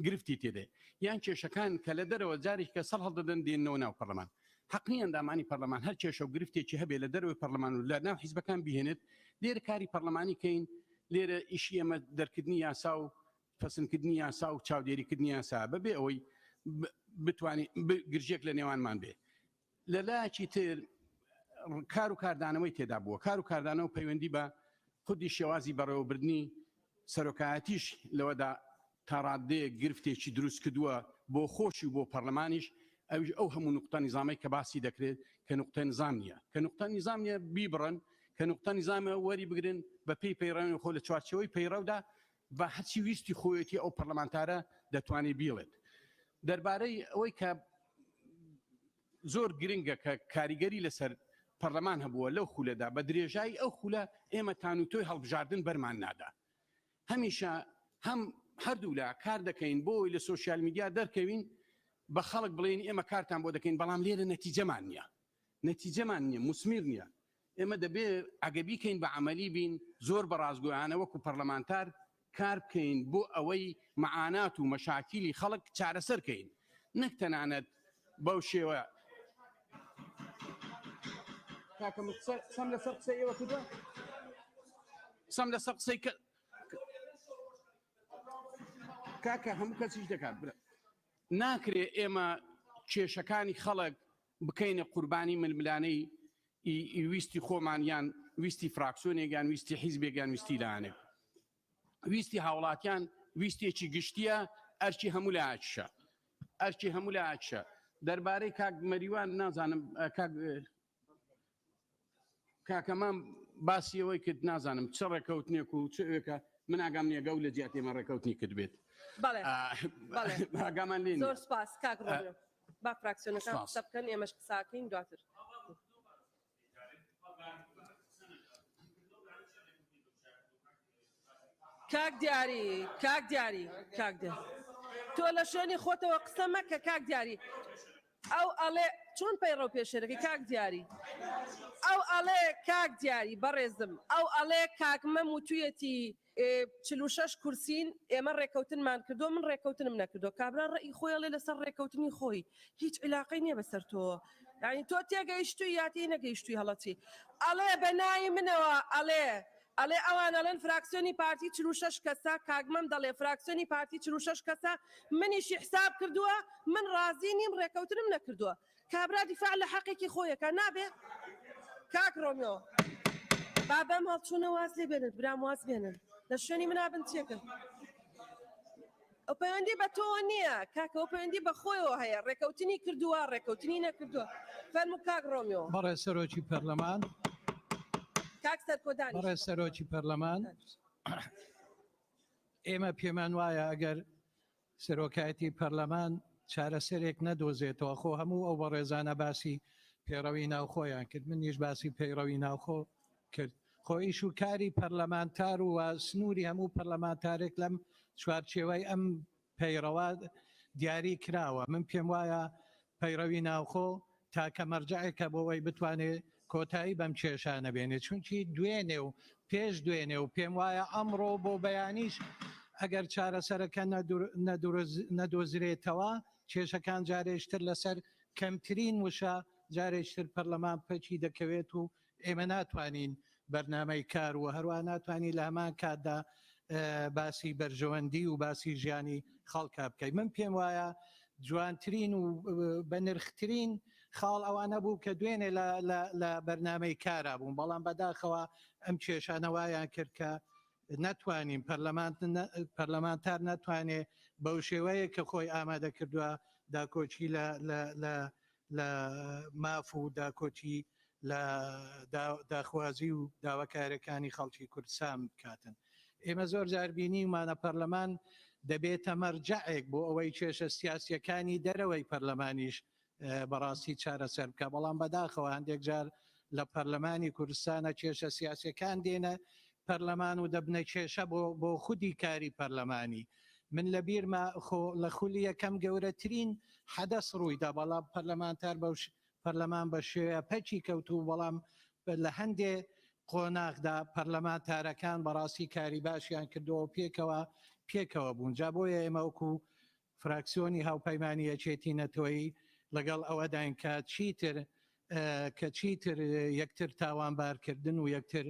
گرفتی تێدێ یان کێشەکان کە لە دەرەوە جارێک کە سەر هەڵدەدەن دێنەوە ناو پەرلەمان حەق نییە ئەندامانی پەرلەمان هەر کێشە و گرفتێکی هەبێ لە دەرەوەی پەرلەمان و لە ناو حیزبەکان بهێنێت لێرە کاری پەرلەمانی کەین لێرە ئیشی ئێمە دەرکردنی یاسا و پەسندکردنی یاسا و چاودێریکردنی یاسا بەبێ ئەوەی بتوانین گرژێک لە نێوانمان بێ لە لایەکی تر کار و کاردانەوەی تێدا بووە کار و کاردانەوە پەیوەندی بە خودی شێوازی بەڕێوەبردنی سەرۆکایەتیش لەوەدا تا ڕادەیەک گرفتێکی دروست کردووە بۆ خۆشی و بۆ پەرلەمانیش ئەویش ئەو هەموو نوقتە نیزامەی کە باسی دەکرێت کە نوقتە نظام نییە کە نوقتە نظام نییە بیبڕن کە نوقتە نظامە وەری بگرن بە پێی پەیڕەوی خۆ لە چوارچێوەی پەیڕەودا بە هەرچی ویستی خۆیەتی ئەو پەرلەمانتارە دەتوانێت بیڵێت دەربارەی ئەوەی کە زۆر گرنگە کە کاریگەری لەسەر پەرلەمان هەبووە لەو خولەدا بە درێژایی ئەو خولە ئێمە تانوتۆی هەڵبژاردن بەرمان نادا هەمیشە هەم هەردوولا کار دەکەین بۆی لە سۆشیال میدیا دەرکەوین بە خەڵک بڵێن ئێمە کارتان بۆ دەکەین بەڵام لێرە نەتیجەمان نییە نەتیجەمان نییە موسمیر نییە ئێمە دەبێ ئەگە بیکەین بە عەمەلی بین زۆر بە ڕاستگۆیانە وەکو پەرلەمانتار کار بکەین بۆ ئەوەی مەعانات و مەشاکیلی خەڵک چارەسەر کەین نەک تەنانەت بەو شێوە کاکە من قسەم لەسەر قسەی ئێوە کردووە قسەم لەسەر قسەی کە کاکە هەموو کەسیش دەکات برا ناکرێ ئێمە کێشەکانی خەڵک بکەینە قوربانی ململانێی ویستی خۆمان یان ویستی فراکسیۆنێک یان ویستی حیزبێک یان ویستی لایەنێک. ویستی هاوڵاتیان ویستێکی گشتیە ئەرکی هەموو لایەکیشە ئەرکی هەموو لایەکیشە دەربارەی کاک مەریوان نازانم کاک کاکە مام باسی ئەوەی کرد نازانم چ ڕێکەوتنێک و چ ئەوێکە من ئاگام نییە گەو لە جیاتی ئێمە ڕێکەوتنی کرد بێت بەڵێ بەڵێ ئاگامان لێ زۆر سپاس کاک ڕۆمیۆ با فراکسیۆنەکان قسە بکەن ئێمەش قساکەین دواتر کاک دیاری کاک دیاری کاک دیاری تۆ لە شوێنی خۆتەوە قسە مەکە کاک دیاری ئەو ئەڵێ چۆن پەیڕەو پێشێلەکەی کاک دیاری ئەو ئەڵێ کاک دیاری بەڕێزم ئەو ئەڵێ کاک مەم وتویەتی 46 کورسین ئێمە ڕێکەوتنمان کردو من ڕێکەوتنم نەکردو کابرا ڕێی خۆی ئەڵێ لەسەر ڕێکەوتنی خۆی هیچ عیلاقەی نییە بەسەر تۆوە یعنی تۆ تێگەیشتوی یا تێ نەگەیشتوی هەڵەچی ئەڵێ بە ناوی منەوە ئەڵێ ئەڵێ ئەوان ئەڵێن فراکسیۆنی پارتی 46 کەسە کاک مەم دەڵێ فراکسیۆنی پارتی 46 کەسە منیشی حساب کردووە من ڕازی نیم ڕێکەوتنم نەکردووە کابرا دیفاع لە حەقێکی خۆیەکە نابێ کاک ڕۆمیۆ با بەم هەڵچوونە واز لێ بێنن برام واز بێنن لە شوێنی منا بن چێکن ئەو پەیوەندی بە تۆوە نییە کاکە ئەو پەیوەندی بە خۆیەوە هەیە ڕێکەوتنی کردووە ڕێکەوتنی نەکردووە فەرموو کاک ڕۆمیۆ. بەڕێز سەرۆکی پەرلەمان. کاک سەرکۆ دانیشە. بەڕێز سەرۆکی پەرلەمان ئێمە پێمان وایە ئەگەر سەرۆکایەتی پەرلەمان چارەسەرێک نەدۆزێتەوە خۆ هەموو ئەو بەڕێزانە باسی پەیڕەوی ناوخۆیان کرد منیش باسی پەیڕەوی ناوخۆ کرد خۆ ئیش و کاری پەرلەمانتار و سنووری هەموو پەرلەمانتارێک لەم چوارچێوەی ئەم پەیڕەوە دیاری کراوە من پێم وایە پەیڕەوی ناوخۆ تاکە مەرجەعێکە بۆ ئەوەی بتوانێت کۆتایی بەم کێشانە بێنێت چونکی دوێنێ و پێش دوێنێ و پێم وایە ئەمڕۆ بۆ بەیانیش ئەگەر چارەسەرەکە نەدۆزرێتەوە کێشەکان جارێشتر لەسەر کەمترین وشە جارێشتر پەرلەمان پەکی دەکەوێت و ئێمە ناتوانین بەرنامەی کار و هەروە ناتوانین لە هەمان کاتدا باسی بەرژەوەندی و باسی ژیانی خەڵکە بکەیت من پێم وایە جوانترین و بەنرخترین خاڵ ئەوانە بوو کە دوێنێ لە بەرنامەی کارا بوون بەڵام بەداخەوە ئەم کێشانە وایان کرد کە نەتوانین پەرلەمانتار نەتوانێ بەو شێوەیە کە خۆی ئامادە کردووە داکۆکی لە ماف و داکۆکی لە داخوازی و داواکاریەکانی خەڵکی کوردستان بکاتن. ئێمە زۆر جار بینیومانە پەرلەمان دەبێتە مەرجەعێک بۆ ئەوەی کێشە سیاسیەکانی دەرەوەی پەرلەمانیش بەڕاستی چارەسەر بکە، بەڵام بەداخەوە هەندێک جار لە پەرلەمانی کوردستانە کێشە سیاسیەکان دێنە پەرلەمان و دەبنە کێشە بۆ خودی کاری پەرلەمانی. من لە بیرمە خۆ لە خولی یەکەم گەورەترین حەدەس ڕوویدا، بەڵام پەرلەمانتار بەو پەرلەمان بە شێوەیە پەکی کەوتوو، بەڵام لە هەندێ قۆناغدا پەرلەمانتارەکان بەڕاستی کاری باشیان کردووە و پێکەوە پێکەوە بوون. جا بۆیە ئێمە وەکو فراکسیۆنی هاوپەیمانی یەکێتی نەتەوەیی لەگەڵ ئەوەداین کە چیتر کە چیتر یەکتر تاوانبارکردن و یەکتر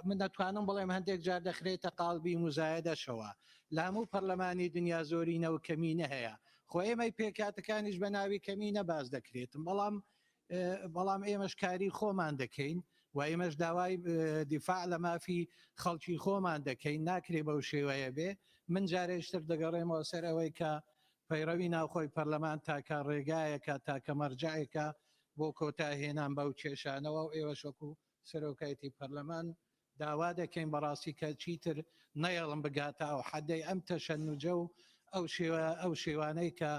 من دەتوانم بڵێم هەندێک جار دەخرێتە قاڵبی مزایدەشەوە لە هەموو پەرلەمانی دنیا زۆرینە و کەمینە هەیە خۆ ئێمەی پێکهاتەکانیش بە ناوی کەمینە باس دەکرێتن بەڵام بەڵام ئێمەش کاری خۆمان دەکەین و ئێمەش داوای دیفاع لە مافی خەڵکی خۆمان دەکەین ناکرێ بەو شێوەیە بێ من جارێشتر دەگەڕێمەوە سەر ئەوەی کە پەیڕەوی ناوخۆی پەرلەمان تاکە ڕێگایەکە تاکە مەرجەعێکە بۆ کۆتایهێنان بەو کێشانەوە و ئێوەش وەکو سەرۆکایەتی پەرلەمان داوا دەکەین بەڕاستی کە چیتر نەیەڵن بگاتە ئەو حەدەی ئەم تەشەنوجە و ئەو شێوە ئەو شێوانەی کە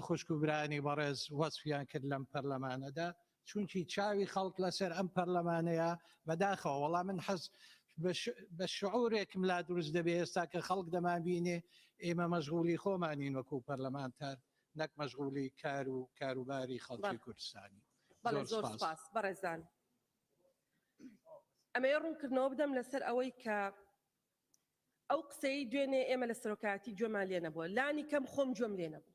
خوشک و برانی بەڕێز وەسفیان کرد لەم پەرلەمانەدا چونکی چاوی خەڵک لەسەر ئەم پەرلەمانەیە بەداخەوە وەڵا من حەز بە شعورێکم لا دروست دەبێ ئێستا کە خەڵک دەمانبینێ ئێمە مەشغولی خۆمانین وەکو پەرلەمانتار نەک مەشغولی کار و کاروباری خەڵکی کوردستانی. بەڵێ زۆر سپاس بەڕێزان. ئەمەیە ڕوونکردنەوە بدەم لەسەر ئەوەی کە ئەو قسەی دوێنێ ئێمە لە سەرۆکایەتی گوێمان لێ نەبووە لانی کەم خۆم گوێم لێ نەبوو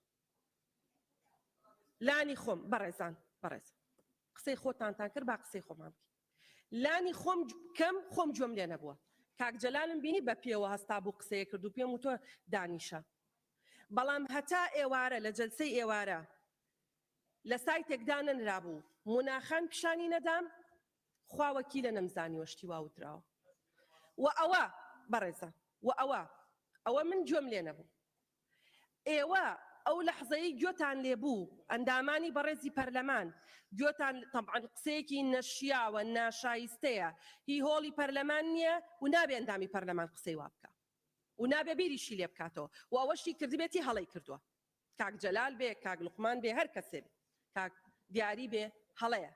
لانی خۆم بەڕێزان بەڕێز قسەی خۆتانتان کرد با قسەی خۆمان بکەین لانی خۆم کەم خۆم گوێم لێ نەبووە کاک جەلالم بینی بە پێوە هەستا بوو قسەیە کرد و پێم وتوە دانیشە بەڵام هەتا ئێوارە لە جەلسەی ئێوارە لە سایتێک دانەنرابوو موناخان پیشانی نەدام خوا وەکیلە نەمزانیوە شتی وا وتراوە و ئەوە بەڕێزە و ئەوە ئەوە من گوێم لێ نەبوو ئێوە ئەو لەحزەی گوێتان لێ بوو ئەندامانی بەڕێزی پەرلەمان گوێتان تەبعەن قسەیەکی نەشیاوە ناشایستەیە هی هۆڵی پەرلەمان نییە و نابێ ئەندامی پەرلەمان قسەی وا بکا و نابێ بیریشی لێ بکاتەوە و ئەوەشی کردبێتی هەڵەی کردووە کاک جەلال بێ کاک لوقمان بێ هەر کەسێ بێ کاک دیاری بێ هەڵەیە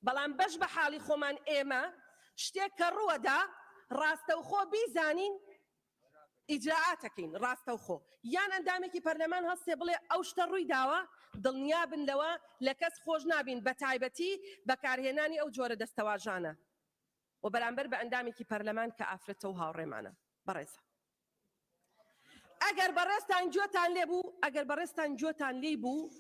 بەڵام بەش بە حاڵی خۆمان ئێمە شتێک کە ڕووەدا ڕاستەوخۆ بیزانین ئیجرائاتەکەین ڕاستەوخۆ یان ئەندامێکی پەرلەمان هەستێ بڵێ ئەو شتە ڕووی داوە دڵنیابن لەوە لە کەس خۆش نابین بە تایبەتی بەکارهێنانی ئەو جۆرە دەستەواژانە و بەرامبەر بە ئەندامێکی پەرلەمان کە ئافرەتە و هاوڕێمانە بەڕێزە ئەگەر بەڕێزتان گوێتان لێ بوو ئەگەر بەڕێزتان گوێتان لێی بوو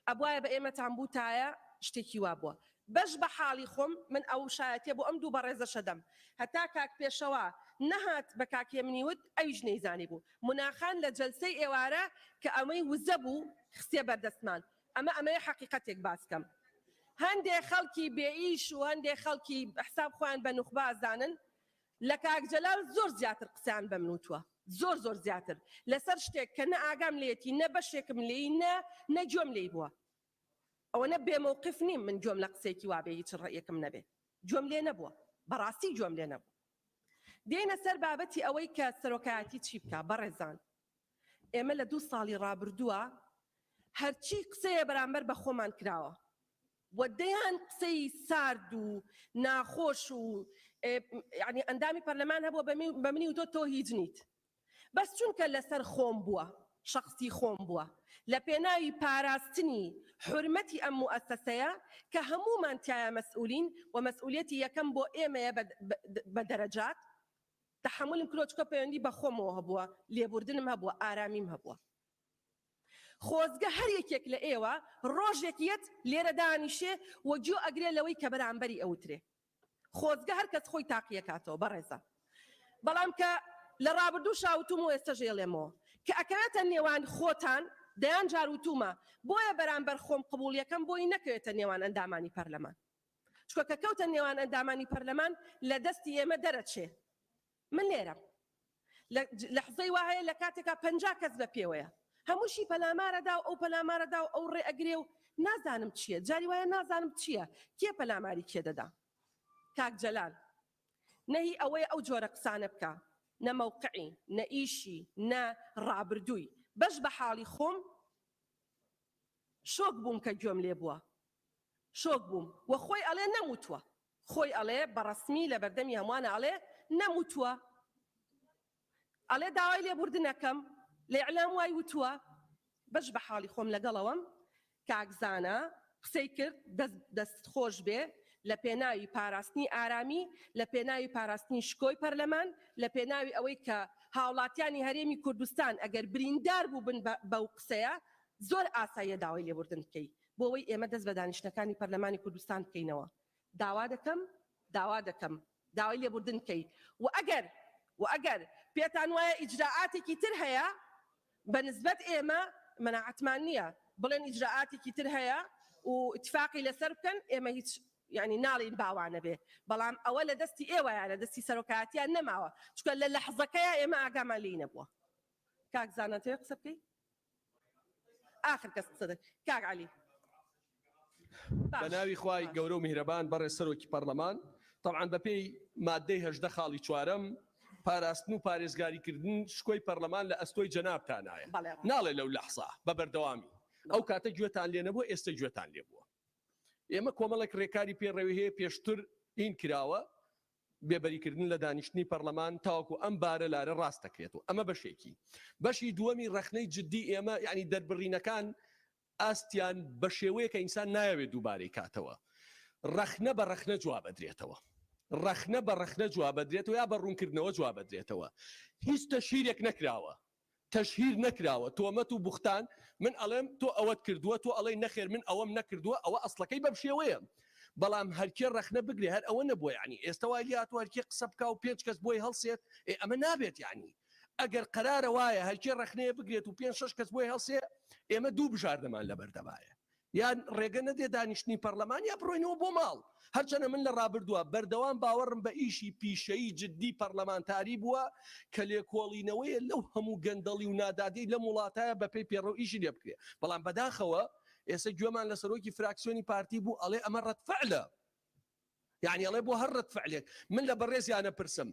ئەبوایە بە ئێمەتان بوتایە شتێکی وا بووە بەش بە حاڵی خۆم من ئەو شایەتیە بۆ ئەم دوو بەڕێزەشە دەم هەتا کاک پێشەوا نەهات بە کاک هێمنی وت ئەویش نەیزانی بوو مناخان لە جەلسەی ئێوارە کە ئەمەی وزە بوو خستیە بەردەستمان ئەمە ئەمەیە حەقیقەتێک باس کەم هەندێ خەڵکی بێ ئیش و هەندێ خەڵکی حساب خۆیان بە نوخبە ئەزانن لە کاک جەلال زۆر زیاتر قسەیان بە من وتوە زۆر زۆر زیاتر لەسەر شتێک کە نە ئاگام لێیەتی نە بەشێکم لێی نە نە گوێم لێی بووە ئەوەنە بێ مەوقف نیم من گوێم لە قسەیەکی وابێ هیچ ڕەئیەکم نەبێ گوێم لێ نەبووە بەڕاستی گوێم لێ نەبوو دێینە سەر بابەتی ئەوەی کە سەرۆکایەتی چی بکا بەڕێزان. ئێمە لە دوو ساڵی ڕابردووە هەرچی قسەیە بەرامبەر بە خۆمان کراوە و دەیان قسەی سارد و ناخۆش و یعنی ئەندامی پەرلەمان هەبووە بە منی وتۆ تۆ هیچ نیت بەس چونکە لەسەر خۆم بووە شخصی خۆم بووە لە پێناوی پاراستنی حرمەتی ئەم موئەسەسەیە کە هەموومان تایە مەسئولین و مەسئولیەتی یەکەم بۆ ئێمەیە بە دەرەجات تەحەمولم کردوە چونکە پەیوەندی بە خۆمەوە هەبووە لێبوردنم هەبووە ئارامیم هەبووە خۆزگە هەر یەکێک لە ئێوە ڕۆژێک یەت لێرە دانیشێ و گوێ ئەگرێ لەوەی کە بەرامبەری ئەوترێ خۆزگە هەر کەس خۆی تاقیەکاتەوە بەڕێزە بەڵام کە لە ڕابردوو شاوتوم و ئێستا ژێڵێمەوە کە ئەکەوێتە نێوان خۆتان دەیان جار وتومە بۆیە بەرامبەر خۆم قبوڵیەکەم بۆی نەکەوێتە نێوان ئەندامانی پەرلەمان چونکە کە کەوتە نێوان ئەندامانی پەرلەمان لە دەستی ئێمە دەرەچێ من لێرەم لەحزەی وا هەیە لە کاتێکا 50 کەس بە پێوەیە هەمووشی پەلامارەدا و ئەو پەلامارەدا و ئەو ڕێ ئەگرێ و نازانم چییە جاری وایە نازانم چییە کێ پەلاماری کێ دەدا کاک جەلال نەهی ئەوەیە ئەو جۆرە قسانە بکە نە مەوقعی نە ئیشی نە ڕابردووی بەش بە حاڵی خۆم شۆک بووم کە گوێم لێ بووە شۆک بووم وە خۆی ئەڵێ نەموتوە خۆی ئەڵێ بەڕەسمی لەبەردەمی هەموانە ئەڵێ نەموتوە ئەڵێ داوای لێبوردنەکەم لە ئیعلام وای وتوە بەش بە حاڵی خۆم لەگەڵەوەم کاک زانا قسەی کرد دەست دەست خۆش بێ لە پێناوی پاراستنی ئارامی لە پێناوی پاراستنی شکۆی پەرلەمان لە پێناوی ئەوەی کە هاوڵاتیانی هەرێمی کوردستان ئەگەر بریندار بووبن بەو قسەیە زۆر ئاساییە داوای لێبوردن بکەی بۆ ئەوەی ئێمە دەست بە دانیشتنەکانی پەرلەمانی کوردستان بکەینەوە داوا دەکەم داوا دەکەم داوای لێبوردن بکەی و ئەگەر و ئەگەر پێتان وایە ئیجرائاتێکی تر هەیە بە نسبەت ئێمە مەناعەتمان نییە بڵێن ئیجرائاتێکی تر هەیە و اتفاقی لەسەر بکەن ئێمە هیچ یعنی ناڵین باوانە بێ بەڵام ئەوە لە دەستی ئێوەیە لە دەستی سەرۆکایەتیان نەماوە چونکە لە لەحزەکەیە ئێمە ئاگامان لێی نەبووە کاک زانا تەوێ قسە بکەی ئاخر کەس قسە دەکەی کاک عەلی بە ناوی خوای گەورە و میهرەبان بەڕێز سەرۆکی پەڕلەمان تەبعەن بەپێی مادەی 18 خاڵی چوارەم پاراستن و پارێزگاریکردن شکۆی پەرلەمان لە ئەستۆی جەنابتانایە ناڵێ لەو لەحزە بە بەردەوامی ئەو کاتە گوێتان لێ نەبووە ئێستا گوێتان لێ بووە ئێمە کۆمەڵێک ڕێکاری پێڕەوی هەیە پێشتر ئین کراوە بێبەریکردن لە دانیشتنی پەرلەمان تاوەکو ئەم بارە لارە ڕاست دەکرێت و ئەمە بەشێکی بەشی دووەمی ڕەخنەی جدی ئێمە یعنی دەربڕینەکان ئاستیان بە شێوەیەکە ئینسان نایەوێت دووبارەی کاتەوە ڕەخنە بە ڕەخنە جوابەدرێتەوە ڕەخنە بە ڕەخنە جوابەدرێتەوە یا بە ڕوونکردنەوە جوابەدرێتەوە هیچ تەشهیرێک نەکراوە تەشهیر نەکراوە تۆمەت و بوختان من ئەڵێم تۆ ئەوەت کردووە تۆ ئەڵێی نەخێر من ئەوەم نەکردووە ئەوە ئەسڵەکەی بەم شێوەیە بەڵام هەرکێ ڕەخنە بگرێ هەر ئەوە نەبووە یعنی ئێستا وای لێهاتووە هەرکێ قسە بکا و پێنج کەس بۆی هەڵسێت ئێ ئەمە نابێت یعنی ئەگەر قەرارە وایە هەرکێ ڕەخنەیە بگرێت و پێنج شەش کەس بۆی هەڵسێ ئێمە دوو بژاردەمان لەبەردەمایە یان ڕێگە نەدێ دانیشتنی پەرلەمان یا بڕۆینەوە بۆ ماڵ. هەرچەنە من لە ڕابردووە بەردەوام باوەڕم بە ئیشی پیشەیی جدی پەرلەمانتاری بووە کە لێکۆڵینەوەیە لەو هەموو گەندەڵی و نادادیەی لەم وڵاتایە بەپێی پێڕەو ئیشی لێ بکرێ بەڵام بەداخەوە ئێستا گوێمان لە سەرۆکی فراکسیۆنی پارتی بوو ئەڵێ ئەمە ڕەدفعلە. یعنی ئەڵێ بۆ هەر ڕەد فعلێک من لە بەڕێزیانە پرسم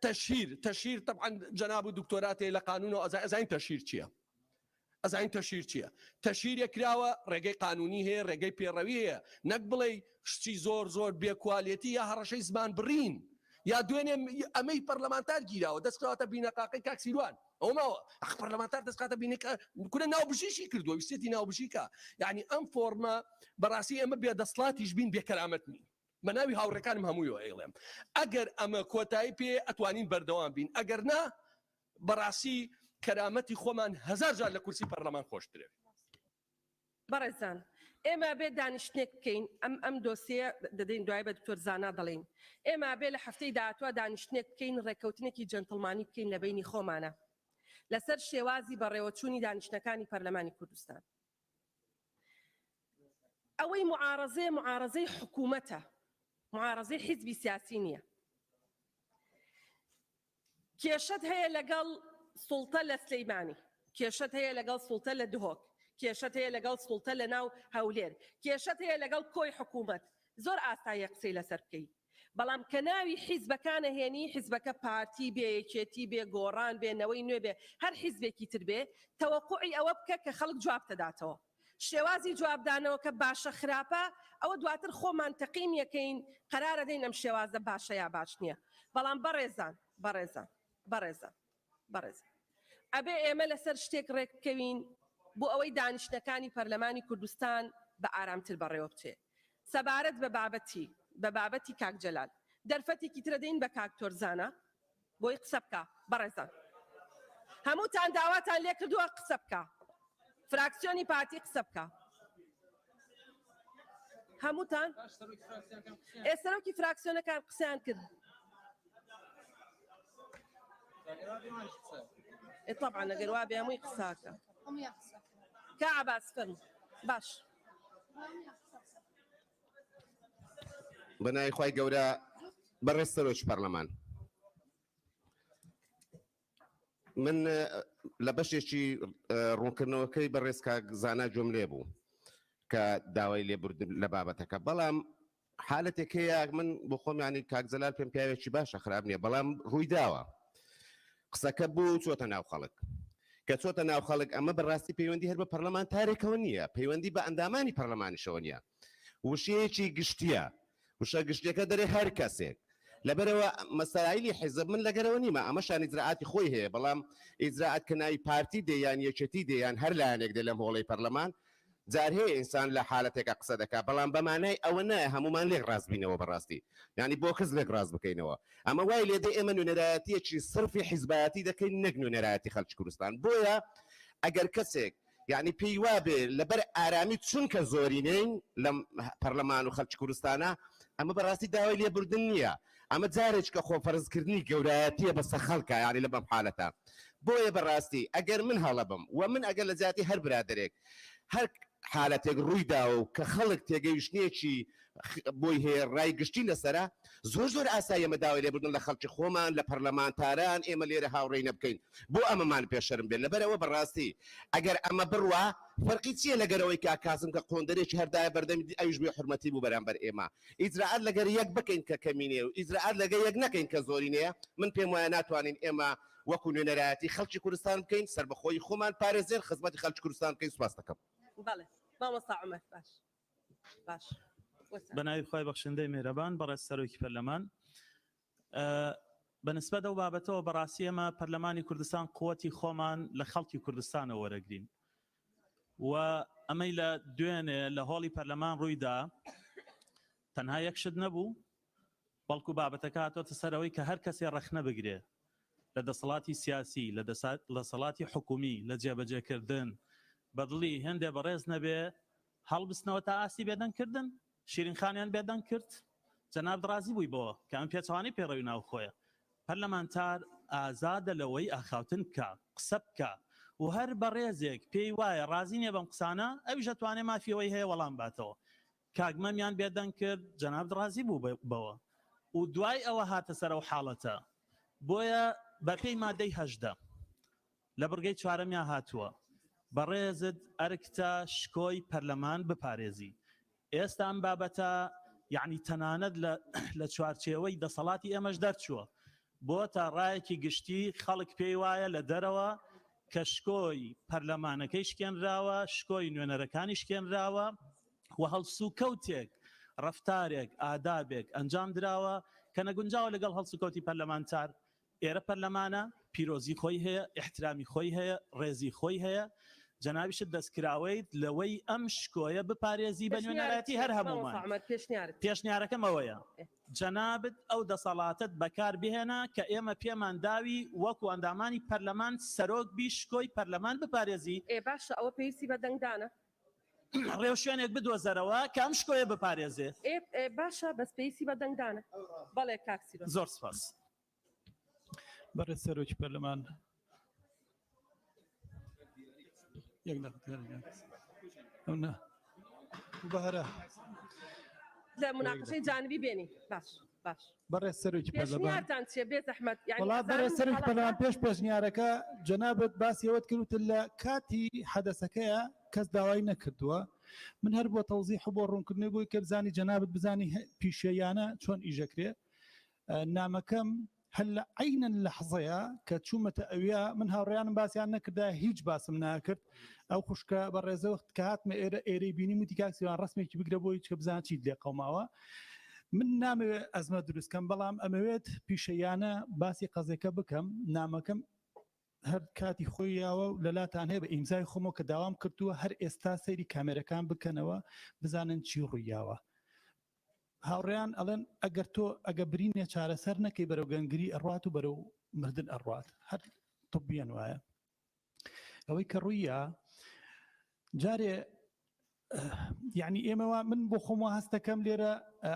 تەشهیر تەشهیر طبعا جەناب و دکتۆراتێ لە قانون و ئەزانین تەشهیر چییە ئەزانین تەشهیر چییە تەشهیرێک کراوە ڕێگەی قانونی هەیە ڕێگەی پێڕەوی هەیە نەک بڵێ شتی زۆر زۆر بێکوالێتی یا هەڕەشەی زمان بڕین یا دوێنێ ئەمەی پەرلەمانتار گیراوە دەستکراوەتە بینەقاقی کاک سیروان ئەو ماوە ئەخ پەرلەمانتار دەستکاتە بینەکە کورە ناوبژیشی کردووە ویستێتی ناوبژیکە یعنی ئەم فۆرمە بەڕاستی ئێمە بێدەسڵاتیش بین بێکەرامەت نین بە ناوی هاوڕێکانم هەموویەوە ئەیڵێم ئەگەر ئەمە کۆتایی پێ ئەتوانین بەردەوام بین ئەگەر نا بەڕاستی کەرامەتی خۆمان هەزار جار لە کورسی پەرلەمان خۆشترێت. بەڕێزان ئێمە بێ دانیشتنێک بکەین ئەم ئەم دۆسیە دەدەین دوای بە دکتۆر زانا دەڵێین ئێمە بێ لە هەفتەی داهاتوە دانیشتنێک بکەین ڕێککەوتنێکی جەنتڵمانی بکەین لە بەینی خۆمانە لەسەر شێوازی بەڕێوەچوونی دانیشتنەکانی پەرلەمانی کوردستان ئەوەی معارەزەیە معارەزەی حکوومەتە معارەزەی حیزبی سیاسی نییە کێشەت هەیە لەگەڵ سوڵتە لە سلیمانی، کێشەت هەیە لەگەڵ سوڵتە لە دهۆک، کێشەت هەیە لەگەڵ سوڵتە لە ناو هەولێر، کێشەت هەیە لەگەڵ کۆی حکوومەت، زۆر ئاساییە قسەی لەسەر بکەی. بەڵام کە ناوی حیزبەکان ئەهێنی حیزبەکە پارتی بێ یەکێتی بێ گۆڕان بێ نەوەی نوێ بێ هەر حیزبێکی تر بێ تەوەقوعی ئەوە بکە کە خەڵک جوابتەداتەوە شێوازی جوابدانەوەکە باشە خراپە ئەوە دواتر خۆمان تەقیم یەکەین قەرارەدەین ئەم شێوازە باشە یا باش نییە بەڵام بەڕێزان بەڕێزان بەڕێزان بەڕێزان ئەبێ ئێمە لەسەر شتێک ڕێک بکەوین بۆ ئەوەی دانیشتنەکانی پەرلەمانی کوردستان بە ئارامتر بەڕێوە بچێ سەبارەت بە بابەتی بە بابەتی کاک جەلال دەرفەتێکی ترە دەین بە کاک تۆرزانە بۆی قسە بکا بەڕێزان هەمووتان داواتان لێ کردووە قسە بکا فراکسیۆنی پارتی قسە بکا هەمووتان ئێ سەرۆکی فراکسیۆنەکان قسەیان کرد ئێ طبعا ئەگەر وابێ هەمووی قساکە کا عەباس فەرموو باش بە ناوی خوای گەورە بەڕێز سەرۆکی پەرلەمان من لە بەشێکی ڕوونکردنەوەکەی بەڕێز کاک زانا گوێم لێ بوو کە داوای لێبوردن لە بابەتەکە بەڵام حالەتێک هەیە من بۆ خۆم ینی کاک جەلال پێم پیاوێکی باشە خراپ نییە بەڵام ڕووی داوە قسەکە بوو چۆتە ناو خەڵک کە چۆتە ناو خەڵک ئەمە بەڕاستی پەیوەندی هەر بە پەرلەمانتارێکەوە نییە پەیوەندی بە ئەندامانی پەرلەمانیشەوە نییە وشەیەکی گشتیە وشە گشتیەکە دەرێ هەر کەسێک لەبەرەوە مەسایلی حیزب من لەگەرەوە نیمە ئەمەشان ئیجرائاتی خۆی هەیە بەڵام ئیجرائات کە ناوی پارتی دێ یان یەکێتی دێ یان هەر لایەنێک دێ لەم هۆڵەی پەرلەمان جار هەیە ئینسان لە حالەتێکا قسە دەکا بەڵام بە مانای ئەوە نایە هەموومان لێک ڕاست بینەوە بەڕاستی یانی بۆ کەس لێک ڕاست بکەینەوە ئەمە وای لێدێ ئێمە نوێنەرایەتیەکی سڕفی حیزبایەتی دەکەین نەک نوێنەرایەتی خەلکی کوردستان بۆیە ئەگەر کەسێک یعنی پێی وابێ لەبەر ئارامی چونکە زۆرینەین لەم پەرلەمان و خەلکی کوردستانە ئەمە بەڕاستی داوای لێبوردن نییە ئەمە جارێکە خۆ فەرزکردنی گەورایەتیە بەسە خەڵکە یعنی لە بەم حالەتە بۆیە بەڕاستی ئەگەر من هەڵە بم و من ئەگەر لە جیاتی هەر برادەرێک هەر حالەتێک ڕووی داوە و کە خەڵک تێگەیشتنێکی بۆی هەیە ڕای گشتی لەسەرە زۆر زۆر ئاساییە ئێمە داوای لێبوردن لە خەڵکی خۆمان لە پەرلەمانتاران ئێمە لێرە هاوڕێی نەبکەین بۆ ئەمەمان پێ شەرم بێت لەبەرئەوە بەڕاستی ئەگەر ئەمە بڕوا فەرقی چییە لەگەرەوەی کاک کازم کە قۆندەرێکی هەردایە بەردەمی ئەویش بێ حورمەتی بوو بەرامبەر ئێمە ئیجرائات لەگەر یەک بکەین کە کەمینەیە و ئیجرائات لەگەر یەک نەکەین کە زۆرینەیە من پێم وایە ناتوانین ئێمە وەکو نوێنەرایەتی خەڵکی کوردستان بکەین سەربەخۆیی خۆمان پارێزێن خزمەتی خەڵکی کوردستان بکەین سوپاس دەکەم. بەڵێ مامۆستا عومەر باش باش بە ناوی خوای بەخشندەی مێرەبان بەڕێز سەرۆکی پەرلەمان بە نسبەت ئەو بابەتەوە بەڕاستی ئێمە پەرلەمانی کوردستان قوتی خۆمان لە خەڵکی کوردستانەوە وەرەگرین و ئەمەی لە دوێنێ لە هۆڵی پەرلەمان ڕوویدا تەنها یەک شت نەبوو بەڵکو بابەتەکە هاتۆتە سەرەوەی کە هەر کەسێ ڕەخنە بگرێ لە دەسەڵاتی سیاسی لە دەسەڵاتی حکومی لە جێبەجێکردن بەدڵی هێندێ بەڕێز نەبێ هەڵبستنەوە تا ئاستی بێدەنگکردن شیرین خانیان بێدەنگ کرد جەنابت ڕازی بووی بەوە کە ئەم پێچەوانەی پەیڕەوی ناوخۆیە پەرلەمانتار ئازادە لەوەی ئاخاوتن بکا قسە بکا و هەر بەڕێزێک پێی وایە ڕازی نیە بەم قسانە ئەویش ئەتوانێ مافی ئەوەی هەیە وەڵام باتەوە کاک مەمیان بێدەنگ کرد جەنابت ڕازی بوو بەوە و دوای ئەوە هاتە سەر ئەو حاڵەتە بۆیە بەپێی مادەی 18 لە بڕگەی چوارەمیا هاتووە، بەڕێزت ئەرکتە شکۆی پەرلەمان بپارێزی. ئێستا ئەم بابەتە یەعنی تەنانەت لە لە چوارچێوەی دەسەڵاتی ئێمەش دەرچووە، بۆتە ڕایەکی گشتی، خەڵک پێی وایە لە دەرەوە کە شکۆی پەرلەمانەکەی شکێنراوە، شکۆی نوێنەرەکانی شکێنراوە و هەڵسوکەوتێک، ڕەفتارێک، ئادابێک ئەنجام دراوە کە نەگونجاوە لەگەڵ هەڵسوکەوتی پەرلەمانتار. ئێرە پەرلەمانە، پیرۆزی خۆی هەیە، ئیحترامی خۆی هەیە، ڕێزی خۆی هەیە، جەنابیشت دەستکراوەیت لەوەی ئەم شکۆیە بپارێزی بە نوێنەرایەتی هەر هەموومان. پێشنیارەکەم ئەوەیە جەنابت ئەو دەسەڵاتەت بەکار بهێنە کە ئێمە پێمان داوی وەکو ئەندامانی پەرلەمان سەرۆک بی شکۆی پەرلەمان بپارێزی. ئێ باشە ئەوە پێویستی بە دەنگدانە؟ ڕێوشوێنێک بدۆزەرەوە کە ئەم شکۆیە بپارێزێ. ئێ باشە بەس پێویستی بە دەنگدانە. بەڵێ کاک سیروان. زۆر سپاس. بەڕێز سەرۆکی پەرلەمان یەک دەقیقە ئەو نا بەهرە لە مناقشەی جانبی بێنی باش باش بەڕێز سەرۆکی پەرلەمان پێشنیارتان چیە بێ زەحمەت یعنی وەڵا بەڕێز ئەزانم سەرۆکی هەڵە پەرلەمان پێش پێشنیارەکە جەنابت باسی ئەوەت کرد وتت لە کاتی حەدەسەکەیە کەس داوای نەکردووە من هەر بۆ تەوزیح و بۆ ڕوونکردنەوەی بۆی کە بزانی جەنابت بزانی پیشەیانە چۆن ئیشەکرێ. نامەکەم هەر لە عەینەن لەحزەیە کە چوومەتە ئەویا من هاوڕێیانم باسیان نەکردا هیچ باسم ناکرد ئەو خوشکە بە ڕێزە وەخت کە هاتمە ئێرە ئێرەی بینیم وتی کاک سیوان ڕسمێکی بگرە بۆی چکە بزان چیت لێ قەوماوە من نامەوێت ئەزمە دروستکەم بەڵام ئەمەوێت پیشەیانە باسی قەزێکە بکەم نامەکەم هەر کاتی خۆی یاوە و لەلاتان هەیە بە ئیمزای خۆمەوە کە داوام کردووە هەر ئێستا سەیری کامێرەکان بکەنەوە بزانن چی ڕوویاوە هاوڕێیان ئەڵێن ئەگەر تۆ ئەگە برینێ چارەسەر نەکەی بەرەو گەنگری ئەڕات و بەرەو مردن ئەڕات هەر طبیان وایە ئەوەی کە ڕوویە جارێ یعنی ئێمەوە من بۆ خۆم وا هەستەکەم لێرە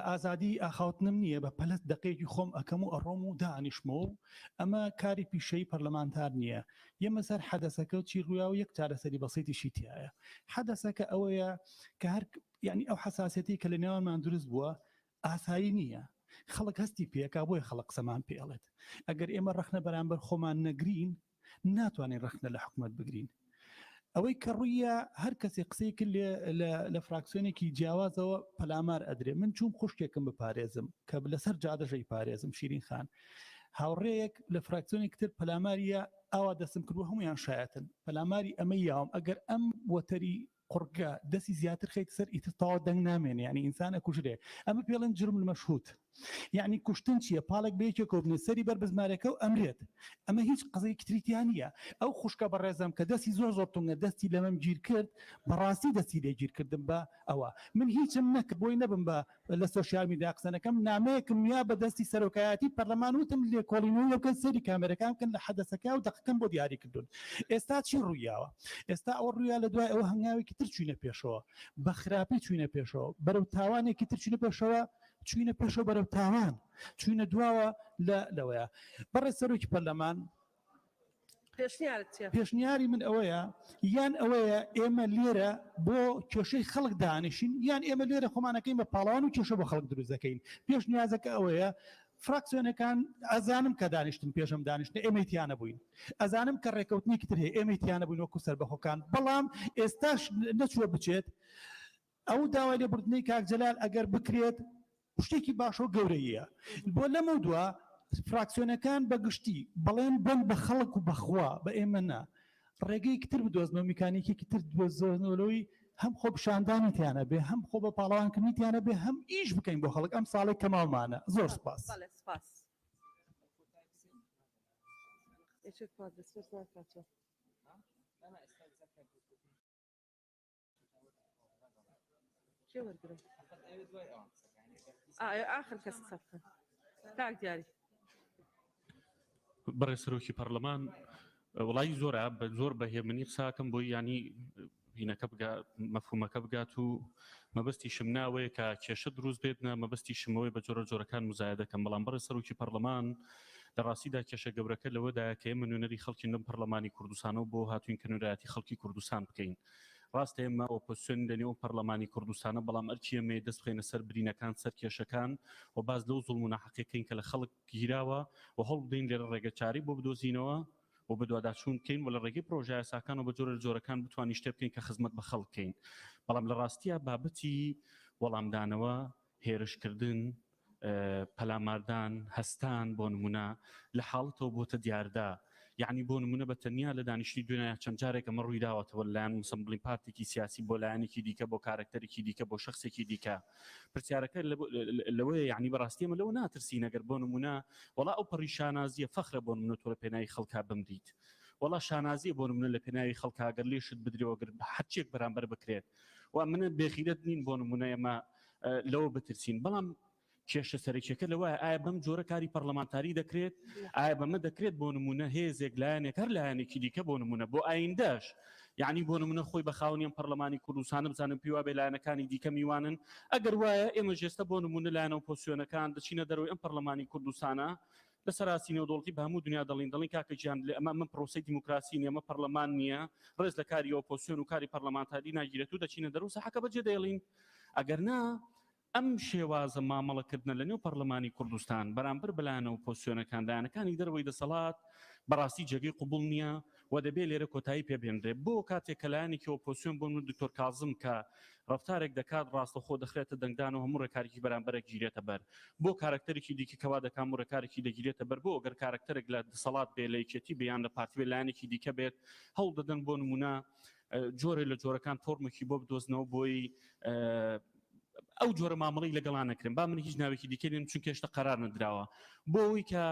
ئازادی ئاخاوتنم نییە بە پەلت دقێکی خۆم ئەەکەم و ئەڕۆم و دانیشمەوە و ئەمە کاری پیشەی پەرلەمانتار نییە یەمە سەر حەدەسەکە و چی ڕویا و یەک چارەسەری بەسیتیشی تایە حەدەسەکە ئەوەیە کە هەر یعنی ئەو حەساسەتی کە لە نێوانمان دروست بووە ئاسایی نییە خەڵک هەستی پێکا بۆیە خەڵک قسەمان پێ ئەڵێت ئەگەر ئێمە ڕەخنە بەرامبەر خۆمان نەگرین ناتوانین ڕەخنە لە حکومت بگرین ئەوەی کە ڕوویە هەر کەسێک قسەی کرد لە فراکسیۆنێکی جیاوازەوە پەلامار ئەدرێ من چوم خوشکێکم بپارێزم کە لەسەر جادەژەی پارێزم شیرین خان هاوڕێیەک لە فراکسیۆنێک تر پەلاماریە ئاوا دەستم کرد و هەمویان شایەتن پەلاماری ئەمە یاوم ئەگەر ئەم وەتەری قڕگە دەستی زیاتر خەیتە سەر ئیتر تەواو دەنگ نامێنێ یعنی ئینسان ئەکوژرێ ئەمە پێڵێن جرم المشهود یعنی کوشتن چییە پاڵێک بە یەکێکەوە بنێ سەری بەر بزمارەکە و ئەمرێت ئەمە هیچ قەزەیەکی تری تیا نییە ئەو خوشکە بەڕێزم کە دەستی زۆر زۆر تونگە دەستی لەمەم گیر کرد بەڕاستی دەستی لێ گیر کردم بە ئەوە من هیچم نەکرد بۆی نەبم بە لە سۆشیال میدیا قسە نەکەم نامەیەکم یا بە دەستی سەرۆکایەتی پەرلەمان وتم لێکۆڵینەوە بکەن سەیری کامێرەکان بکەن لە حەدەسەکە و دەقەکەم بۆ دیاری کردوون ئێستا چی ڕوویاوە ئێستا ئەوە ڕوویا لە دوای ئەوە هەنگاوێکی تر چوینە پێشەوە بە خراپی چوینە پێشەوە بەرەو تاوانێکی تر چوینە پێشەوە چوینە پێشەوە بەرەو تاوان چوینە دواوە لە لەوەیە بەڕێز سەرۆکی پەرلەمان پێشنیارت چیە؟ پێشنیاری من ئەوەیە یان ئەوەیە ئێمە لێرە بۆ کێشەی خەڵک دانیشین یان ئێمە لێرە خۆمانەکەین بە پاڵەوان و کێشە بۆ خەڵک دروست دەکەین پێشنیازەکە ئەوەیە فراکسیۆنەکان ئەزانم کە دانیشتن پێشم دانیشتن ئێمەی تیانە بووین ئەزانم کە ڕێکەوتنێکی تر هەیە ئێمەی تیانە بووین وەکو سەربەخۆکان بەڵام ئێستاش نەچووە بچێت ئەو داوای لێبوردنەی کاک جەلال ئەگەر بکرێت شتێکی باشە و گەورەیە بۆ لەمە دوا فراکسیۆنەکان بە گشتی بەڵێن بن بە خەڵک و بەخوا بە ئێمە نا ڕێگەیەکی تر بدۆزنەوە میکانیکێکی تر بدۆزنەوە هەم خۆ پیشاندانی تیانە بێ هەم خۆ بە پاڵەوانکردنی تیانە بێ هەم ئیش بکەین بۆ خەڵک ئەم ساڵێک کە ماومانە زۆر سپاس. بەڵێ سپاس. یەکێک پات دەست ناکاتەوە. کێ وەرگرم؟ ئاخر کەس قسە بکەن کاک دیاری. بەڕێز سەرۆکی پەرلەمان وڵی زۆرە بە زۆر بە هێمنی قساکەم بۆی ینی هینەکە بگا مەفهومەکە بگات و مەبەستی شم ناوەیە کە کێشە دروست بێت نە مەبەستی شمەوەی بە جۆرە جۆرەکان مزایە دەکەم بەڵام بەڕێز سەرۆکی پەرلەمان لە ڕاستیدا کێشە گەورەکە لەوەدایە کە ئێمە نوێنەری خەڵکین لەم پەرلەمانی کوردستانەوە بۆ هاتوین کە نوێنەرایەتی خەڵکی کوردستان بکەین ڕاستە ئێمە ئۆپۆزسیۆن لە نێو پەرلەمانی کوردستانە بەڵام ئەرکی ئێمەیە دەست بخەینە سەر برینەکان سەر کێشەکان و باس لەو زوڵم و ناحەقیەکەین کە لە خەڵک گیراوە و هەوڵ بدەین لێرە ڕێگەچارەی بۆ بدۆزینەوە و بەدواداچوون بکەین و لە ڕێگەی پرۆژەیاساکان و بە جۆرە لە جۆرەکان بتوانین شتێ بکەین کە خزمەت بە خەڵک بکەین بەڵام لە ڕاستیە بابەتی وەڵامدانەوە هێرشکردن، پەلاماردان، هەستان بۆ نمونە لە حاڵەتەوە بۆتە دیاردە، یەعنی بۆ نمونە بە تەنیا لە دانیشتنی دوێنێ چەند جارێک ئەمە ڕوویداوەتەوە لەلایەن مسەن بڵین پارتێکی سیاسی بۆ لایەنێکی دیکە بۆ کارەکتەرێکی دیکە بۆ شخصێکی دیکە پرسیارەکە لەوەیە یعنی بەڕاستی ئێمە لەوە ناترسین ئەگەر بۆ نمونە وەڵا ئەو پەڕی شانازیە فەخرە بۆ نمونە تۆ لە پێناوی خەڵکا بمریت وەڵا شانازیە بۆ نمونە لە پێناوی خەڵکا گەر لێشت بدرێەوە گەر هەرچیەک بەرامبەر بکرێت و منە بێغیرەت نین بۆ نمونە ئێمە لەوە بترسین بەڵام کێشە سەرەکیەکە لەوە ئایا بەم جۆرە کاری پەرلەمانتاری دەکرێت ئایا بەمە دەکرێت بۆ نمونە هێزێک لایەنێک هەر لایەنێکی دیکە بۆ نمونە بۆ ئایندەش یعنی بۆ نمونە خۆی بە خاوەنی ئەم پەرلەمانی کوردستانە بزانن پێی وابێ لایەنەکانی دیکە میوانن ئەگەر وایە ئێمە ژێستە بۆ نمونە لایەنە ئۆپۆزسیۆنەکان دەچینە دەرەوەی ئەم پەرلەمانی کوردستانە لەسەر ئاستی نێودەوڵەتی بە هەموو دنیا دەڵین دەڵین کاکە گیان لێ ئەمە من پرۆسەی دیموکراسی نیە ئەمە پەرلەمان نییە ڕێز لە کاری ئۆپۆزسیۆن و کاری پەرلەمانتاری ناگیرێت و دەچینە دەرەوە ساحەکە بەجێ دەێڵین ئەگەر نا ئەم شێوازە مامەڵەکردنە لە نێو پەرلەمانی کوردستان بەرامبەر بە لایەنە ئۆپۆزسیۆنەکان لایەنەکانی دەرەوەی دەسەڵات بەڕاستی جێگەی قبوڵ نییە و دەبێ لێرە کۆتایی پێ بهێنرێ. بۆ کاتێک کە لایەنێکی ئۆپۆزسیۆن بۆ نمونە دکتۆر کازم کە ڕەفتارێک دەکات ڕاستەوخۆ دەخرێتە دەنگدان و هەموو ڕێکارێکی بەرامبەرە گیرێتە بەر. بۆ کارەکتەرێکی دیکە کە وا دەکا هەموو ڕێکارێکی دەگیرێتە بەر بۆ گەر کارەکتەرێک لە دەسەڵات بێ لە یەکێتی بێ یان لە پارتی بێ لایەنێکی دیکە بێت هەوڵ دەدەن بۆ نمونە جۆرێ لە جۆرەکان فۆرمێکی بۆ بدۆزنەوە بۆی ئەو جۆرە مامەڵەی لەگەڵا نەکرێن با من هیچ ناوێکی دیکە نێم چونکە هێشتا قەرار نەدراوە بۆ ئەوەی کە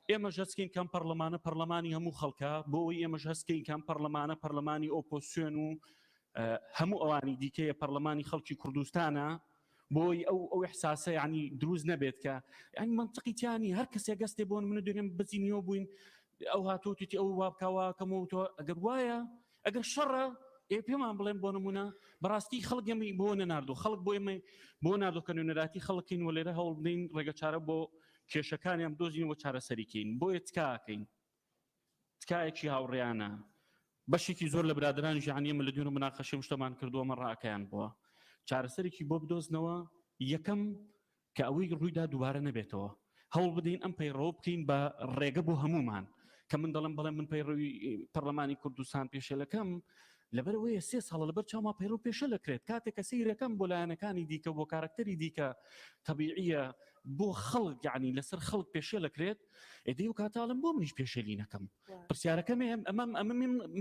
ئێمەش هەستکەین کەم پەرلەمانە پەرلەمانی هەموو خەڵکە بۆ ئەوەی ئێمەش هەستکەین کەم پەرلەمانە پەرلەمانی ئۆپۆسیۆن و هەموو ئەوانی دیکەیە پەرلەمانی خەڵکی کوردستانە بۆی ئەو ئەو احساسە ینی دروست نەبێت کە ینی منطقی تیانی هەر کەسێک گەستێ بۆن من دێنم بزینیەوە بووین ئەو هاتووتیتی ئەو وابکەواکەمەوە تۆ ئەگەر وایە ئەگەر شەڕە ئێ پێمان بڵێن بۆ نمونە بەڕاستی خەڵک ئێمەی بۆ نەناردو خەڵک بۆ ئێمەی بۆ ناردو کە نوێنەراتی خەڵکین و لێرە هەوڵ بدەین ڕێگە چارە بۆ کێشەکانیان بدۆزینەوە چارەسەریکەین بۆیە تکاکەین تکایەکی هاوڕێیانە بەشێکی زۆر لە برادرانی ژیانی ئێمە لە دوێن و مناقەشەی شتەمان کردووە ئەمە ڕاکەیان بووە چارەسەرێکی بۆ بدۆزنەوە یەکەم کە ئەوەی ڕوویدا دووبارە نەبێتەوە هەوڵ بدەین ئەم پەیڕەوە بکەین بە ڕێگە بۆ هەمومان کە من دەڵم بەڵێ من پەیڕەوی پەرلەمانی کوردستان پێشێلەکەم لەبەرەوەی سێ ساڵە لەبەر چاوما پەیڕەو پێشە دەکرێت کاتێک کە سەیرەکەم بۆ لایەنەکانی دیکە بۆ کارکتەری دیکە تەبیعیە بۆ خەڵک یعنی لەسەر خەڵک پێشێ دەکرێت ئێدی و کاتاڵم بۆ منیش پێشێلی نەکەم پرسیارەکەم ئەمە ئەمە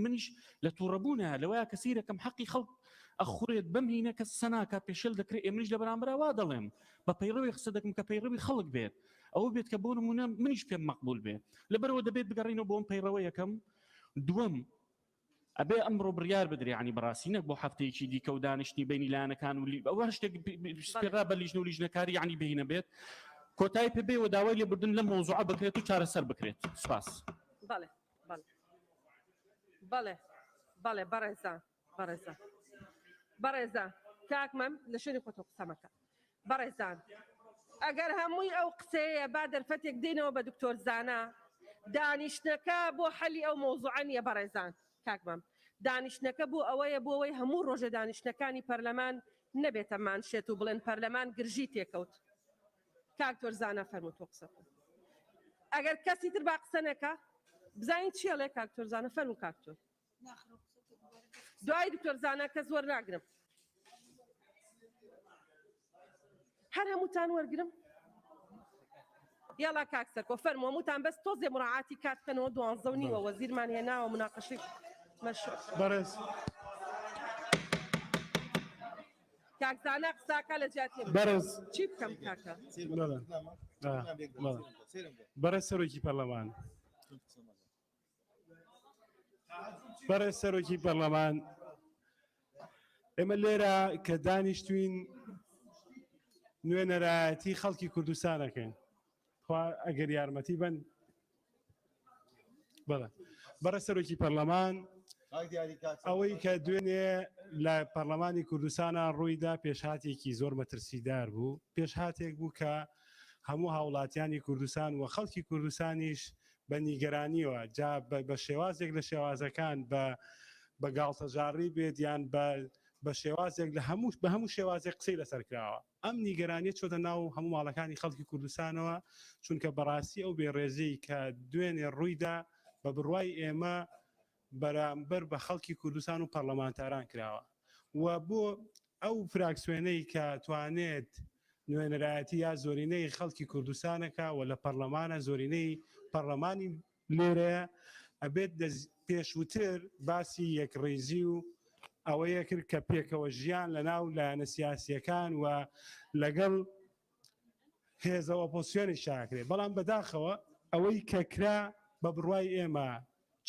منیش لە تووڕەبوونە لەوەیە کە سەیرەکەم حەقی خەڵک ئەخورێت بەم هینە کەس قسە ناکا پێشێل دەکرێت ئێ منیش لە بەرامبەرا وا دەڵێم بە پەیڕەوی قسە دەکەم کە پەیڕەوی خەڵک بێت ئەوە بێت کە بۆ نمونە منیش پێم مەقبول بێ لەبەرەوە دەبێت بگەڕینەوە بۆم پەیڕەوە یەکەم دووەم ئەبێ ئەمڕۆ بڕیار بدرێ ینی بەڕاستی نەک بۆ هەفتەیەکی دیکە و دانیشتنی بینی لایەنەکان و ئەوە هەر شتێک پێڕا بە لیژنە و لیژنەکاری ینی بهینە بێت کۆتایی پێ بێ و داوای لێبوردن لەم مەوزوعە بکرێت و چارەسەر بکرێت سپاس. بەڵێ بەڵێ بەڵێ بەڵێ بەڕێزان بەڕێزان بەڕێزان کاک مەم لە شوێنی خۆتەوە قسە مەکە بەڕێزان ئەگەر هەمووی ئەو قسەیە با دەرفەتێک دێنەوە بە دکتۆر زانا دانیشتنەکە بۆ حەلی ئەو مەوزوعە نییە بەڕێزان کاک مەم دانیشتنەکە بۆ ئەوەیە بۆ ئەوەی هەموو ڕۆژە دانیشتنەکانی پەرلەمان نەبێتە مانشێت و بڵێن پەرلەمان گرژی تێکەوت کاک تۆر زانا فەرموو تۆ قسە بکە ئەگەر کەسی تر با قسە نەکا بزانین چیەڵێ کاک تۆر زانا فەرموو کاک تۆر دوای دکتۆر زانا کەس وەرناگرم هەر هەمووتان وەرگرم یاڵا کاک سەرکۆ فەرموو هەمووتان بەس تۆزێ مراعاتی کات بکەنەوە دوانزە و نیوە وەزیرمان هێناوە مناقەشەی مەشروع بەڕێز کاک زانا قساکە لە جیاتی من. بەڕێز چی بکەم کاکە بەڵێ. آه، بەڵێ. بەڕێز سەرۆکی پەرلەمان بەڕێز سەرۆکی پەرلەمان ئێمە لێرە کە دانیشتوین نوێنەرایەتی خەڵکی کوردستانەکەین خوا ئەگەر یارمەتی بن بەڵێ بەڕێ سەرۆکی پەرلەمان ئەوەی کە دوێنێ لە پەرلەمانی کوردستانە ڕوویدا پێشهاتێکی زۆر مەترسیدار بوو پێشهاتێک بوو کە هەموو هاوڵاتیانی کوردستان و خەڵکی کوردستانیش بە نیگەرانیەوە جا بە شێوازێک لە شێوازەکان بە بە گاڵتەجاڕی بێت یان بە بە شێوازێک لە هەموو بە هەموو شێوازێک قسەی لەسەر کراوە ئەم نیگەرانیە چۆتە ناو هەموو ماڵەکانی خەڵکی کوردستانەوە چونکە بەڕاستی ئەو بێڕێزی کە دوێنێ ڕوویدا بە بڕوای ئێمە بەرامبەر بە خەڵکی کوردستان و پەرلەمانتاران کراوە و بۆ ئەو فراکسیۆنەی کە توانێت نوێنەرایەتی یا زۆرینەی خەڵکی کوردستانەکە و لە پەرلەمانە زۆرینەی پەرلەمانی لێرەیە ئەبێت پێشووتر باسی یەکڕیزی و ئەوەیە کرد کە پێکەوە ژیان لە ناو لایەنە سیاسیەکان و لەگەڵ هێزە ئۆپۆسیۆنی شاکرێت بەڵام بەداخەوە ئەوەی کە کرا بە بڕوای ئێمە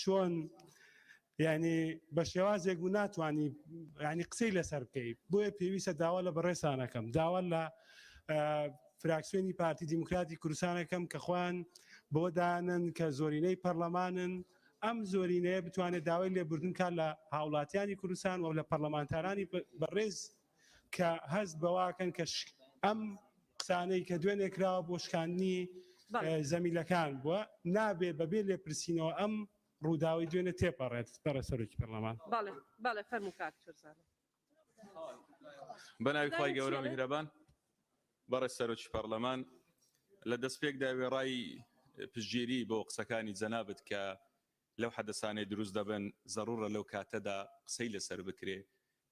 چۆن یعنی بە شێوازێک بوو ناتوانانی ینی قسەی لەسەر بکەیت بۆیە پێویستە داوا لە بەڕێسانەکەم داوا لە فراکسیۆنی پارتی دیموکراتی کوردستانەکەم کە خۆیان بۆ دانن کە زۆرینەی پەرلەمانن ئەم زۆرینەیە بتوانێت داوای لێبوردن کار لە هاوڵاتیانی کوردستان و لە پەرلەمانتارانی بەڕێز کە هەست بەواکەن کە ئەم قسانەی کە دوێنێ کراوە بۆ شکاندنی زەمیلەکان بووە نابێ بەبێ لێپرسینەوە ئەم ڕووداوی دوێنێ تێپەڕێت بەڕێز سەرۆکی پەرلەمان. بەڵێ بەڵێ فەرموو کاک چۆرزانە. بەناوی خوای گەورە و میهرەبان بەڕێز سەرۆکی پەرلەمان لە دەستپێکدا وێڕای پشتگیری بۆ قسەکانی جەنابت کە. لەو حەدەسانەی دروست دەبن زەڕوڕە لەو کاتەدا قسەی لەسەر بکرێ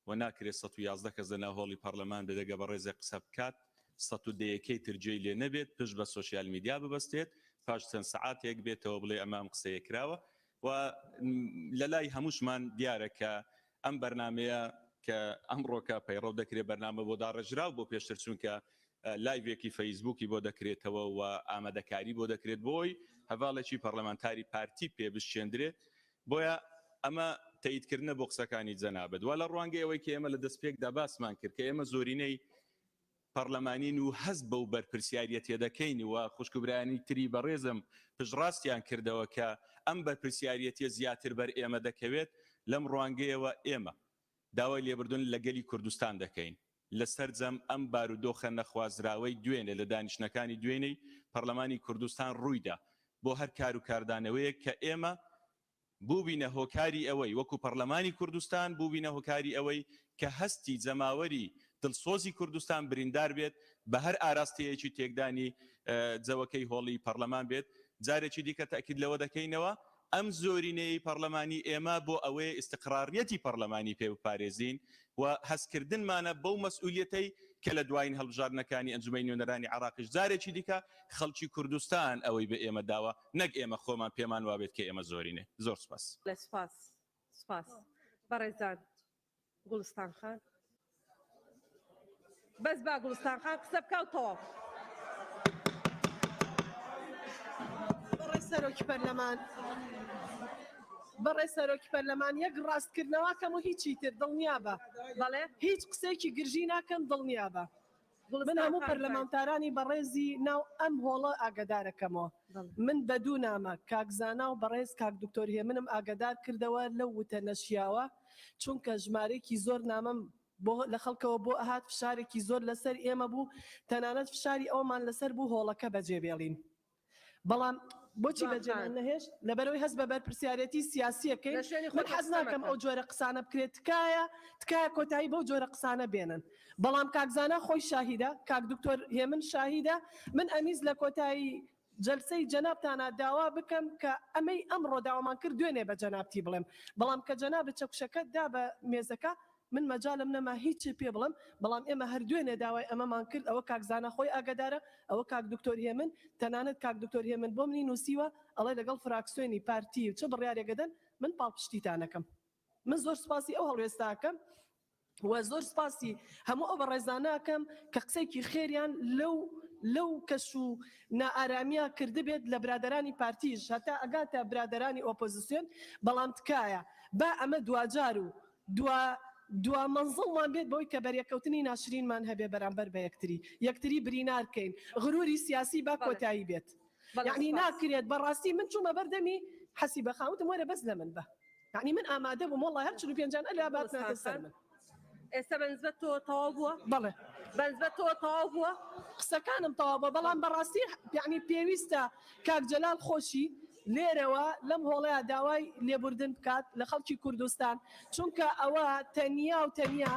و ناکرێ 111 کەس لەناو هۆڵی پەڕلەمان بێدەگە بەڕێزێک قسە بکات 110 یەکەی تر گوێی لێ نەبێت پشت بە سۆشیال میدیا ببەستێت پاش چەند سەعاتێک بێتەوە بڵێ ئەمە ئەم قسەیە کراوە و لەلای هەمووشمان دیارە کە ئەم بەرنامەیە کە ئەمڕۆکە پەیڕەو دەکرێت بەرنامە بۆ داڕێژراو بۆ پێشتر چونکە لایڤێکی فەیسبووکی بۆ دەکرێتەوە و ئامادەکاری بۆ دەکرێت بۆی هەڤاڵێکی پەڕلەمانتاری پارتی پێ بشچێندرێت بۆیە ئەمە تەئیدکردنە بۆ قسەکانی جەنابت و لە ڕوانگەی ئەوەی کە ئێمە لە دەستپێکدا باسمان کرد کە ئێمە زۆرینەی پەڕلەمانین و هەست بەو بەرپرسیاریەتیە دەکەین و خوشک و برایانی تری بەڕێزم پشتڕاستیان کردەوە کە ئەم بەرپرسیاریەتیە زیاتر بەر ئێمە دەکەوێت لەم ڕوانگەیەوە ئێمە داوای لێبردن لە گەلی کوردستان دەکەین لە سەرجەم ئەم بارودۆخە نەخوازراوەی دوێنێ لە دانیشتنەکانی دوێنێی پەڕلەمانی کوردستان ڕوویدا بۆ هەر کار و کاردانەوەیەک کە ئێمە بووبینە هۆکاری ئەوەی وەکو پەڕلەمانی کوردستان بووبینە هۆکاری ئەوەی کە هەستی جەماوەری دڵسۆزی کوردستان بریندار بێت بە هەر ئاراستەیەکی تێکدانی جەوەکەی هۆڵی پەڕلەمان بێت جارێکی دیکە تەئکید لەوە دەکەینەوە ئەم زۆرینەیەی پەڕلەمانی ئێمە بۆ ئەوەیە ئیستقراریەتی پەڕلەمانی پێ بپارێزین و هەستکردنمانە بەو مەسئولیەتەی کە لە دوایین هەڵبژاردنەکانی ئەنجومەنی نوێنەرانی عێراقیش جارێکی دیکە خەڵکی کوردستان ئەوەی بە ئێمە داوە نەک ئێمە خۆمان پێمان وابێت کە ئێمە زۆرینەین. زۆر سوپاس. سوپاس سوپاس بەڕێزان. گوڵستان خان بەس با گوڵستان خان قسە بکا و تەواو. بەڕێز سەرۆکی پەرلەمان بەڕێز سەرۆکی پەرلەمان یەک ڕاستکردنەوەکەم و هیچی تر دڵنیابە بەڵێ هیچ قسەیەکی گرژی ناکەم دڵنیابە من هەموو پەرلەمانتارانی بەڕێزی ناو ئەم هۆڵە ئاگەدارەکەمەوە من بە دوو نامە کاک زانا و بەڕێز کاک دکتۆر هێمنم ئاگەدار کردەوە لەو وتە نەشیاوە چونکە ژمارەیەکی زۆر نامەم بۆ لە خەڵکەوە بۆ ئەهات فشارێکی زۆر لەسەر ئێمە بوو تەنانەت فشاری ئەومان لەسەر بوو هۆڵەکە بەجێ بێڵین بەڵام بۆچی بەجێمان نەهێشت؟ لەبەرئەوەی هەست بە بەرپرسیارێتی سیاسیەکەین، من حەز ناکەم ئەو جۆرە قسانە بکرێت، تکایە تکایە کۆتایی بەو جۆرە قسانە بێنن، بەڵام کاک زانا خۆی شاهیدە، کاک دکتۆر هێمن شاهیدە، من ئەمیز لە کۆتایی جەلسەی جەنابتانا داوا بکەم کە ئەمەی ئەمڕۆ داوامان کرد دوێنێ بە جەنابتی بڵێم، بەڵام کە جەنابت چەکوشەکەت دا بە مێزەکە من مەجالم نەما هیچ پێ بڵێم، بەڵام ئێمە هەر دوێنێ داوای ئەمەمان کرد، ئەوە کاک زانا خۆی ئاگەدارە، ئەوە کاک دکتۆر هێمن، تەنانەت کاک دکتۆر هێمن بۆ منی نووسیوە، ئەڵێ لەگەڵ فراکسیۆنی پارتی چ بڕیارێک ئەدەن من پاڵپشتیتان ئەکەم. من زۆر سوپاسی ئەو هەڵوێستە ئەکەم و زۆر سوپاسی هەموو ئەو بەڕێزانە ئەکەم کە قسەیەکی خێریان لەو لەو کەش و نائارامییە کردبێت لە برادەرانی پارتیش هەتا ئەگاتە برادەرانی ئۆپۆزسیۆن، بەڵام تکایە با ئەمە دواجار و دوا دوا مەنزڵمان بێت بەوەی کە بەرێکەوتنی ناشرینمان هەبێ بەرامبەر بە یەکتری، یەکتری برینار کەین، غروری سیاسی با کۆتایی بێت. یەعنی ناکرێت بەڕاستی من چوومە بەر دەمی حەسیبە خان وتم وەرە بەس لە من بە. یەعنی من ئامادە بووم وەڵڵا هەر 45 جان ئەلا باتناتە سەر من. ئێستا بە نسبەت تۆ تەواو بووە؟ بەڵێ. بە نسبەت تۆ تەواو بووە؟ قسەکانم تەواو بووە بەڵام بەڕاستی یەعنی پێویستە کاک جەلال خۆشی لێرەوە لەم هۆڵەیا داوای لێبوردن بکات لە خەڵکی کوردستان چونکە ئەوە تەنیا و تەنیا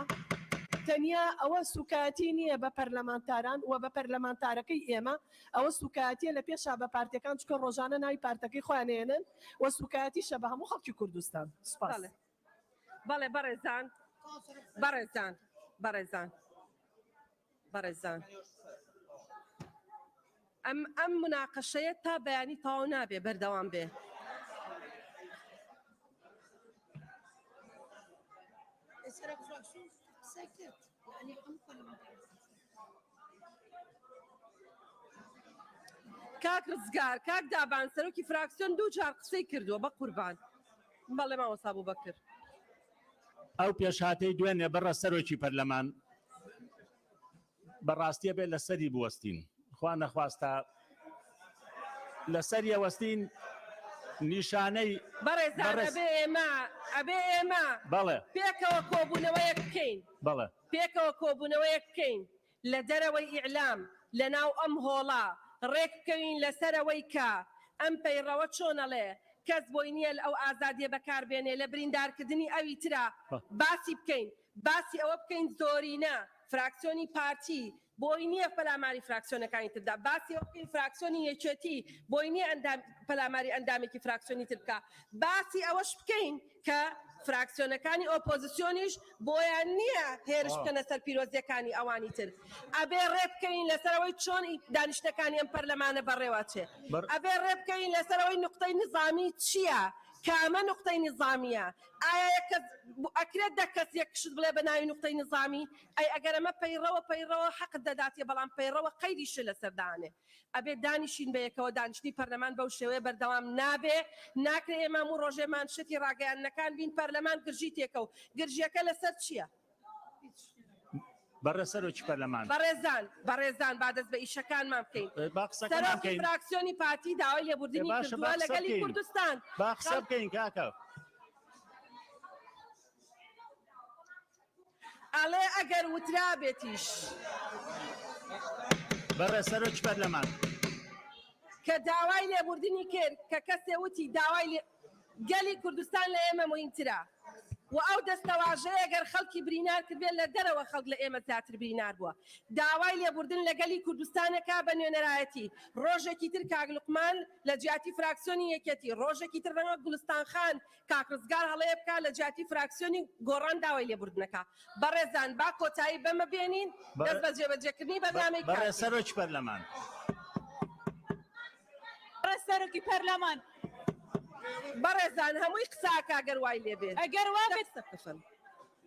تەنیا ئەوە سوکایەتی نییە بە پەرلەمانتاران و بە پەرلەمانتارەکەی ئێمە ئەوە سوکایەتیە لە پێشا بە پارتیەکان چونکە ڕۆژانە ناوی پارتەکەی خۆیان ئەیەنن و سوکایەتیشە بە هەموو خەڵکی کوردستان سوپاس. بەڵێ بەڕێزان بەڕێزان بەڕێزان بەڕێزان ئەم ئەم مناقەشەیە تا بەیانی تەواو نابێ بەردەوام بێ. کاک ڕزگار کاک دابان سەرۆکی فراکسیۆن دوو جار قسەی کردووە بە قوربان بەڵێ مامۆستا بوبەکر. ئەو پێشهاتەی دوێنێ بەڕێز سەرۆکی پەرلەمان بە ڕاستی ئەبێ لەسەری بوەستین خوا نەخواستە لەسەری ئەوەستین نیشانەی بەڕێزان بەڕێز ئەبێ ئێمە ئەبێ ئێمە بەڵێ پێکەوە کۆبوونەوەیەک بکەین بەڵێ پێکەوە کۆبوونەوەیەک بکەین لە دەرەوەی ئیعلام لە ناو ئەم هۆڵە ڕێک بکەوین لەسەر ئەوەی کە ئەم پەیڕەوە چۆن ئەڵێ کەس بۆی نییە ئەو ئازادیە بەکار بێنێ لە بریندارکردنی ئەوی ترا باسی بکەین باسی ئەوە بکەین زۆرینە فراکسیۆنی پارتی. بۆی نییە پەلاماری فراکسیۆنەکانی تردا باسی ئەوە بکەین فراکسیۆنی یەکێتی بۆی نییە ئەندام پەلاماری ئەندامێکی فراکسیۆنی تر بکا باسی ئەوەش بکەین کە فراکسیۆنەکانی ئۆپۆزسیۆنیش بۆیان نییە هێرش بکەنە سەر پیرۆزیەکانی ئەوانی تر ئەبێ ڕێ بکەین لەسەر ئەوەی چۆن دانیشتنەکانی ئەم پەرلەمانە بەڕێوەچێ ئەبێ ڕێ بکەین لەسەر ئەوەی نوقتەی نیزامی چییە کامە نوقتەی نیزامیە ئایا یەک کەس ئەکرێت دە کەس یەک شت بڵێ بە ناوی نوقتەی نیزامی ئەی ئەگەر ئەمە پەیڕەوە پەیڕەوە حەقت دەداتێ بەڵام پەیڕەوە قەیدیشت لەسەر دانێ ئەبێ دانیشین بەیەکەوە دانیشتنی پەرلەمان بەو شێوەیە بەردەوام نابێ ناکرێ ئێمە هەموو ڕۆژێ مانشێتی ڕاگەیاندنەکان بین پەرلەمان گرژی تێکەوت گرژیەکە لەسەر چیە؟ بەڕێز سەرۆکی پەرلەمان. بەڕێزان بەڕێزان با دەست بە ئیشەکانمان بکەین. با قسەکەمان سەرۆکی بکەین. فراکسیۆنی پارتی داوای لێبوردنی باشە با کردووە لە قسە گەلی بکەین. کوردستان. با قسە بکەین کاکە. ئەڵێ ئەگەر وترابێتیش. بەڕێز سەرۆکی پەرلەمان. کە داوای لێبوردنی کرد کە کەسێ وتی داوای لێ گەلی کوردستان لە ئێمە موهیمترە و ئەو دەستەواژەیە گەر خەڵکی برینار کردبێت لە دەرەوە خەڵک لە ئێمە زیاتر برینار بووە داوای لێبوردن لە گەلی کوردستانەکا بە نوێنەرایەتی ڕۆژێکی تر کاک لوقمان لە جیاتی فراکسیۆنی یەکێتی ڕۆژێکی تر ڕەنگە گوڵستان خان کاک ڕزگار هەڵەیە بکا لە جیاتی فراکسیۆنی گۆڕان داوای لێبوردنەکا بەڕێزان با کۆتایی بەمە بێنین دەست بە جێبەجێکردنی بەرنامەی کار بەڕێز سەرۆکی پەرلەمان. بەڕێز سەرۆکی پەرلەمان. بەڕێزان هەمووی قسە ئەکا گەر وای لێ بێ. ئەگەر وا بێت. قسە بکە فەرموو.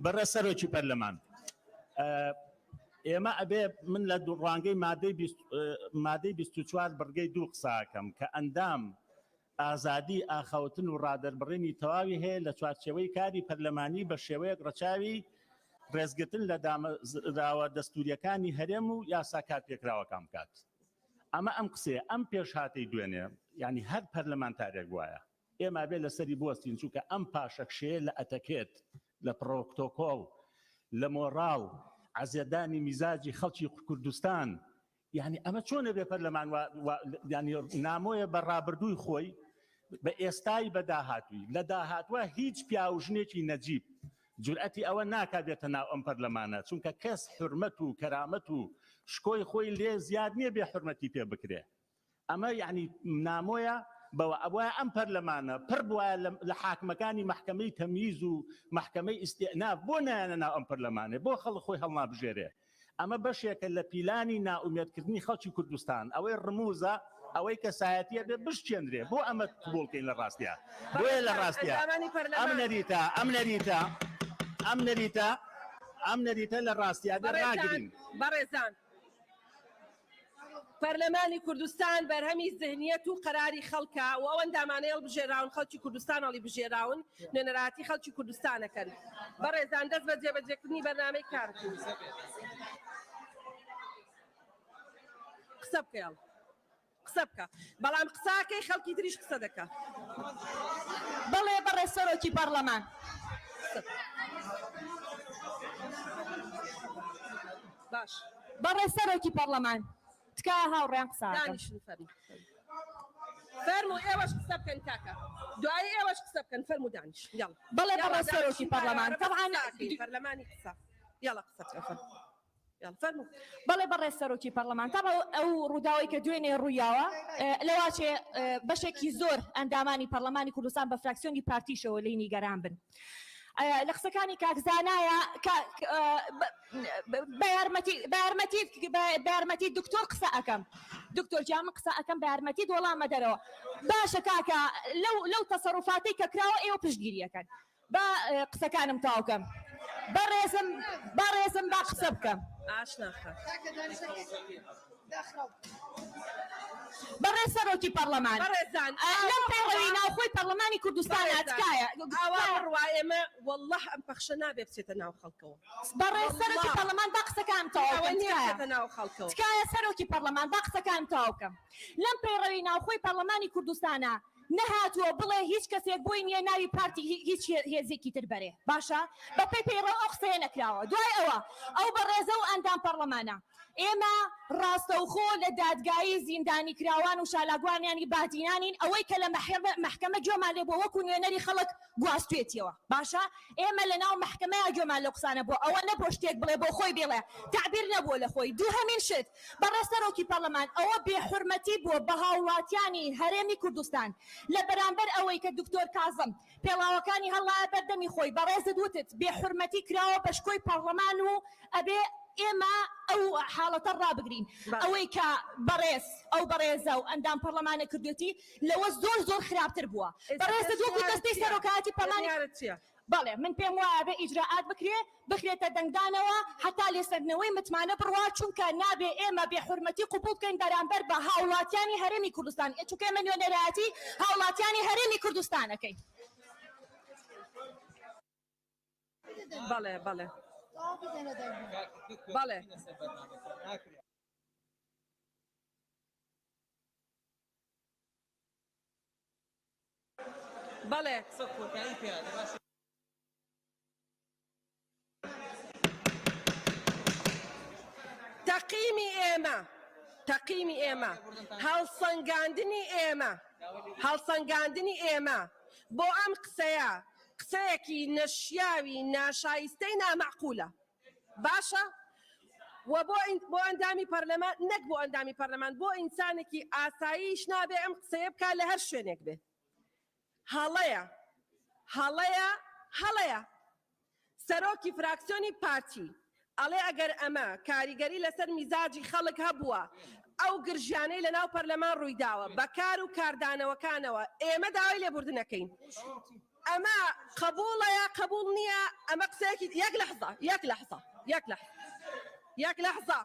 بەڕێز سەرۆکی پەرلەمان ئێمە ئەبێ من لە ڕوانگەی مادەی مادەی 24 بڕگەی دوو قسە ئەکەم کە ئەندام ئازادی ئاخاوتن و ڕادەربڕینی تەواوی هەیە لە چوارچێوەی کاری پەرلەمانی بە شێوەیەک ڕەچاوی ڕێزگرتن لە دامەزراوە دەستوورییەکانی هەرێم و یاسا کارپێکراوەکان بکات. ئەمە ئەم قسەیە، ئەم پێشهاتەی دوێنێ، یانی هەر پەرلەمانتارێک بوایە ئێمە ئەبێ لەسەری بوەستین، چونکە ئەم پاشەکشەیە لە ئەتەکێت، لە پڕۆکتۆکۆڵ، لە مۆڕاڵ، عەزێتدانی میزاجی خەڵکی کوردستان، یانی ئەمە چۆن ئەبێ پەرلەمان وا وا یانی نامۆیە بە ڕابردووی خۆی بە ئێستای بە داهاتووی لە داهاتوە هیچ پیاو و ژنێکی نەجیب جورئەتی ئەوە ناکا بێتە ناو ئەم پەرلەمانە چونکە کەس حورمەت و کەرامەت و شکۆی خۆی لێ زیاد نییە بێ حورمەتی پێ بکرێ ئەمە یەعنی نامۆیە بەوە ئەبوایە ئەم پەرلەمانە پڕ بوایە لە حاکمەکانی مەحکەمەی تەمیز و مەحکەمەی ئیستئناف بۆ نایەنە ناو ئەم پەرلەمانە بۆ خەڵک خۆی هەڵنابژێرێ ئەمە بەشێکە لە پیلانی نائومێدکردنی خەڵکی کوردستان ئەوەی ڕموزە ئەوەی کەسایەتیە بێ بشکێنرێ بۆ ئەمە قبوڵکەین لە ڕاستیا بۆیە لە ڕاستیا ئەم نەریتە ئەم نەریتە ئەم نەریتە ئەم نەریتە لە ڕاستیا بێ ڕاگرین. بەڕێزان پەرلەمانی کوردستان بەرهەمی زهنیەت و قەراری خەڵکە و ئەو ئەندامانەی هەڵبژێراون خەڵکی کوردستان هەڵیبژێراون نوێنەرایەتی خەڵکی کوردستان ئەکەن. بەڕێزان دەست بە جێبەجێکردنی بەرنامەی کار بکەین. قسە بکە یاڵا. قسە بکە بەڵام قساکەی خەڵکی تریش قسە دەکا. بەڵێ بەڕێز سەرۆکی پەڕلەمان. باش. بەڕێز سەرۆکی پەڕلەمان تکایە هاوڕێیان قسە ئەکەم. دانیشن فەرموو. فەرموو ئێوەش قسە بکەن کاکە دوایی ئێوەش قسە بکەن فەرموو دانیش یاڵا. بەڵێ بەڕێز سەرۆکی پەڕلەمان تەبعەن پەرلەمانی قسە یاڵا قسە بکە فەرموو. بەڵێ بەڕێز سەرۆکی پەرلەمان تابع ئەو ڕووداوەی کە دوێنێ ڕوویاوە لەواچێ بەشێکی زۆر ئەندامانی پەرلەمانی کوردستان بە فراکسیۆنی پارتیشەوە لێی نیگەران بن لە قسەکانی کاک زانایە بە یارمەتی بە یارمەتی بە یارمەتی دکتۆر قسە ئەکەم دکتۆر گیان من قسە ئەکەم بە یارمەتی وەڵامە دەرەوە باشە کاکە لەو لەو تەسەروفاتەی کە کراوە ئێوە پشتگیریەکەن با قسەکانم تەواو کەم بەڕێزم بەڕێزم با قسە بکەم. ئاشنا خان. بەڕێز سەرۆکی پەڕلەمان بەڕێزان لەم پەیڕەوی ناوخۆی پەڕلەمانی کوردستانا تکایە ئاوا بڕوا ئێمە واللە ئەم پەخشە نابێ بچێتە ناو خەڵکەوە. بەڕێز سەرۆکی پەڕلەمان با قسەکانم تەواو ئەوە بکەم نییە تکایە بچێتە ناو خەڵکەوە. تکایە سەرۆکی پەڕلەمان با قسەکانم تەواو بکەم لەم پەیڕەوی ناوخۆی پەڕلەمانی کوردستانا. نەهاتووە بڵێ هیچ کەسێک بۆی نییە ناوی پارتی هیچ هێزێکی تر بەرێ باشە بەپێی پەیڕەو ئەو قسەیە نەکراوە دوای ئەوە ئەو بەڕێزە و ئەندام پەڕلەمانە ئێمە ڕاستەوخۆ لە دادگایی زیندانیکراوان و شالاگوانیانی بادینانین ئەوەی کە لە مەحکەمە گوێمان لێ بووە وەکو نوێنەری خەڵک گواستوێتیەوە باشە ئێمە لە ناو مەحکەمەیا گوێمان لەو قسانە بووە ئەوە نەبووە شتێک بڵێ بۆ خۆی بیڵێ تەعبیر نەبووە لە خۆی دووهەمین شت بەڕێز سەرۆکی پەڕلەمان ئەوە بێ حورمەتی بووە بە هاوڵاتیانی هەرێمی کوردستان لە بەرامبەر ئەوەی کە دکتۆر کازم پێڵاوەکانی هەڵلایە بەردەمی خۆی بەڕێزت وتت بێ حورمەتی کراوە بە شکۆی پەڕلەمان و ئەبێ ئێمە ئەو حاڵەتە ڕابگرین ئەوەی کە بەڕێز ئەو بەڕێزە و ئەندام پەڕلەمانە کردوێتی لەوە زۆر زۆر خراپتر بووە بەڕێزت وەکو دەستەی سەرۆکایەتی پەڕلەمانی بەڵێ من پێم وایە بێ ئیجرائات بکرێ بخرێتە دەنگدانەوە هەتا لێسەندنەوەی متمانە بڕوا چونکە نابێ ئێمە بێ حورمەتی قبوڵ بکەین بەرامبەر بە هاوڵاتیانی هەرێمی کوردستان چونکە ئێمە نوێنەرایەتی هاوڵاتیانی هەرێمی کوردستان ئەکەین. بەڵێ بەڵێ بەڵێ. بەڵێ. تەقیمی ئێمە تەقیمی ئێمە هەڵسەنگاندنی ئێمە هەڵسەنگاندنی ئێمە بۆ ئەم قسەیە قسەیەکی نەشیاوی ناشایستەی نامەعقولە باشە و بۆ بۆ ئەندامی پەرلەمان نەک بۆ ئەندامی پەرلەمان بۆ ئینسانێکی ئاساییش نابێ ئەم قسەیە بکات لە هەر شوێنێک بێ هەڵەیە هەڵەیە هەڵەیە سەرۆکی فراکسیۆنی پارتی ئەڵێ ئەگەر ئەمە کاریگەری لەسەر میزاجی خەڵک هەبووە ئەو گرژیانەی لەناو پەرلەمان ڕوویداوە بە کار و کاردانەوەکانەوە ئێمە داوای لێبوردنەکەین ئەمە قبوڵە یا قبوڵ نییە ئەمە قسەیەکی یەک لەحزە یەک لەحزە یەک لەحزە یەک لەحزە.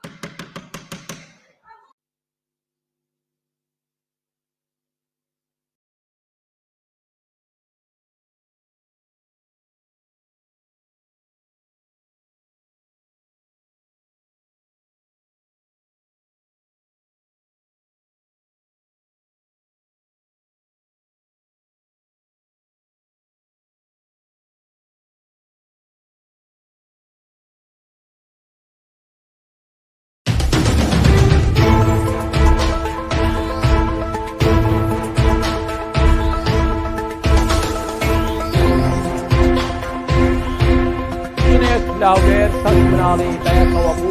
ژنێک لە هەولێر شەش مناڵی بەیەکەوە بوو.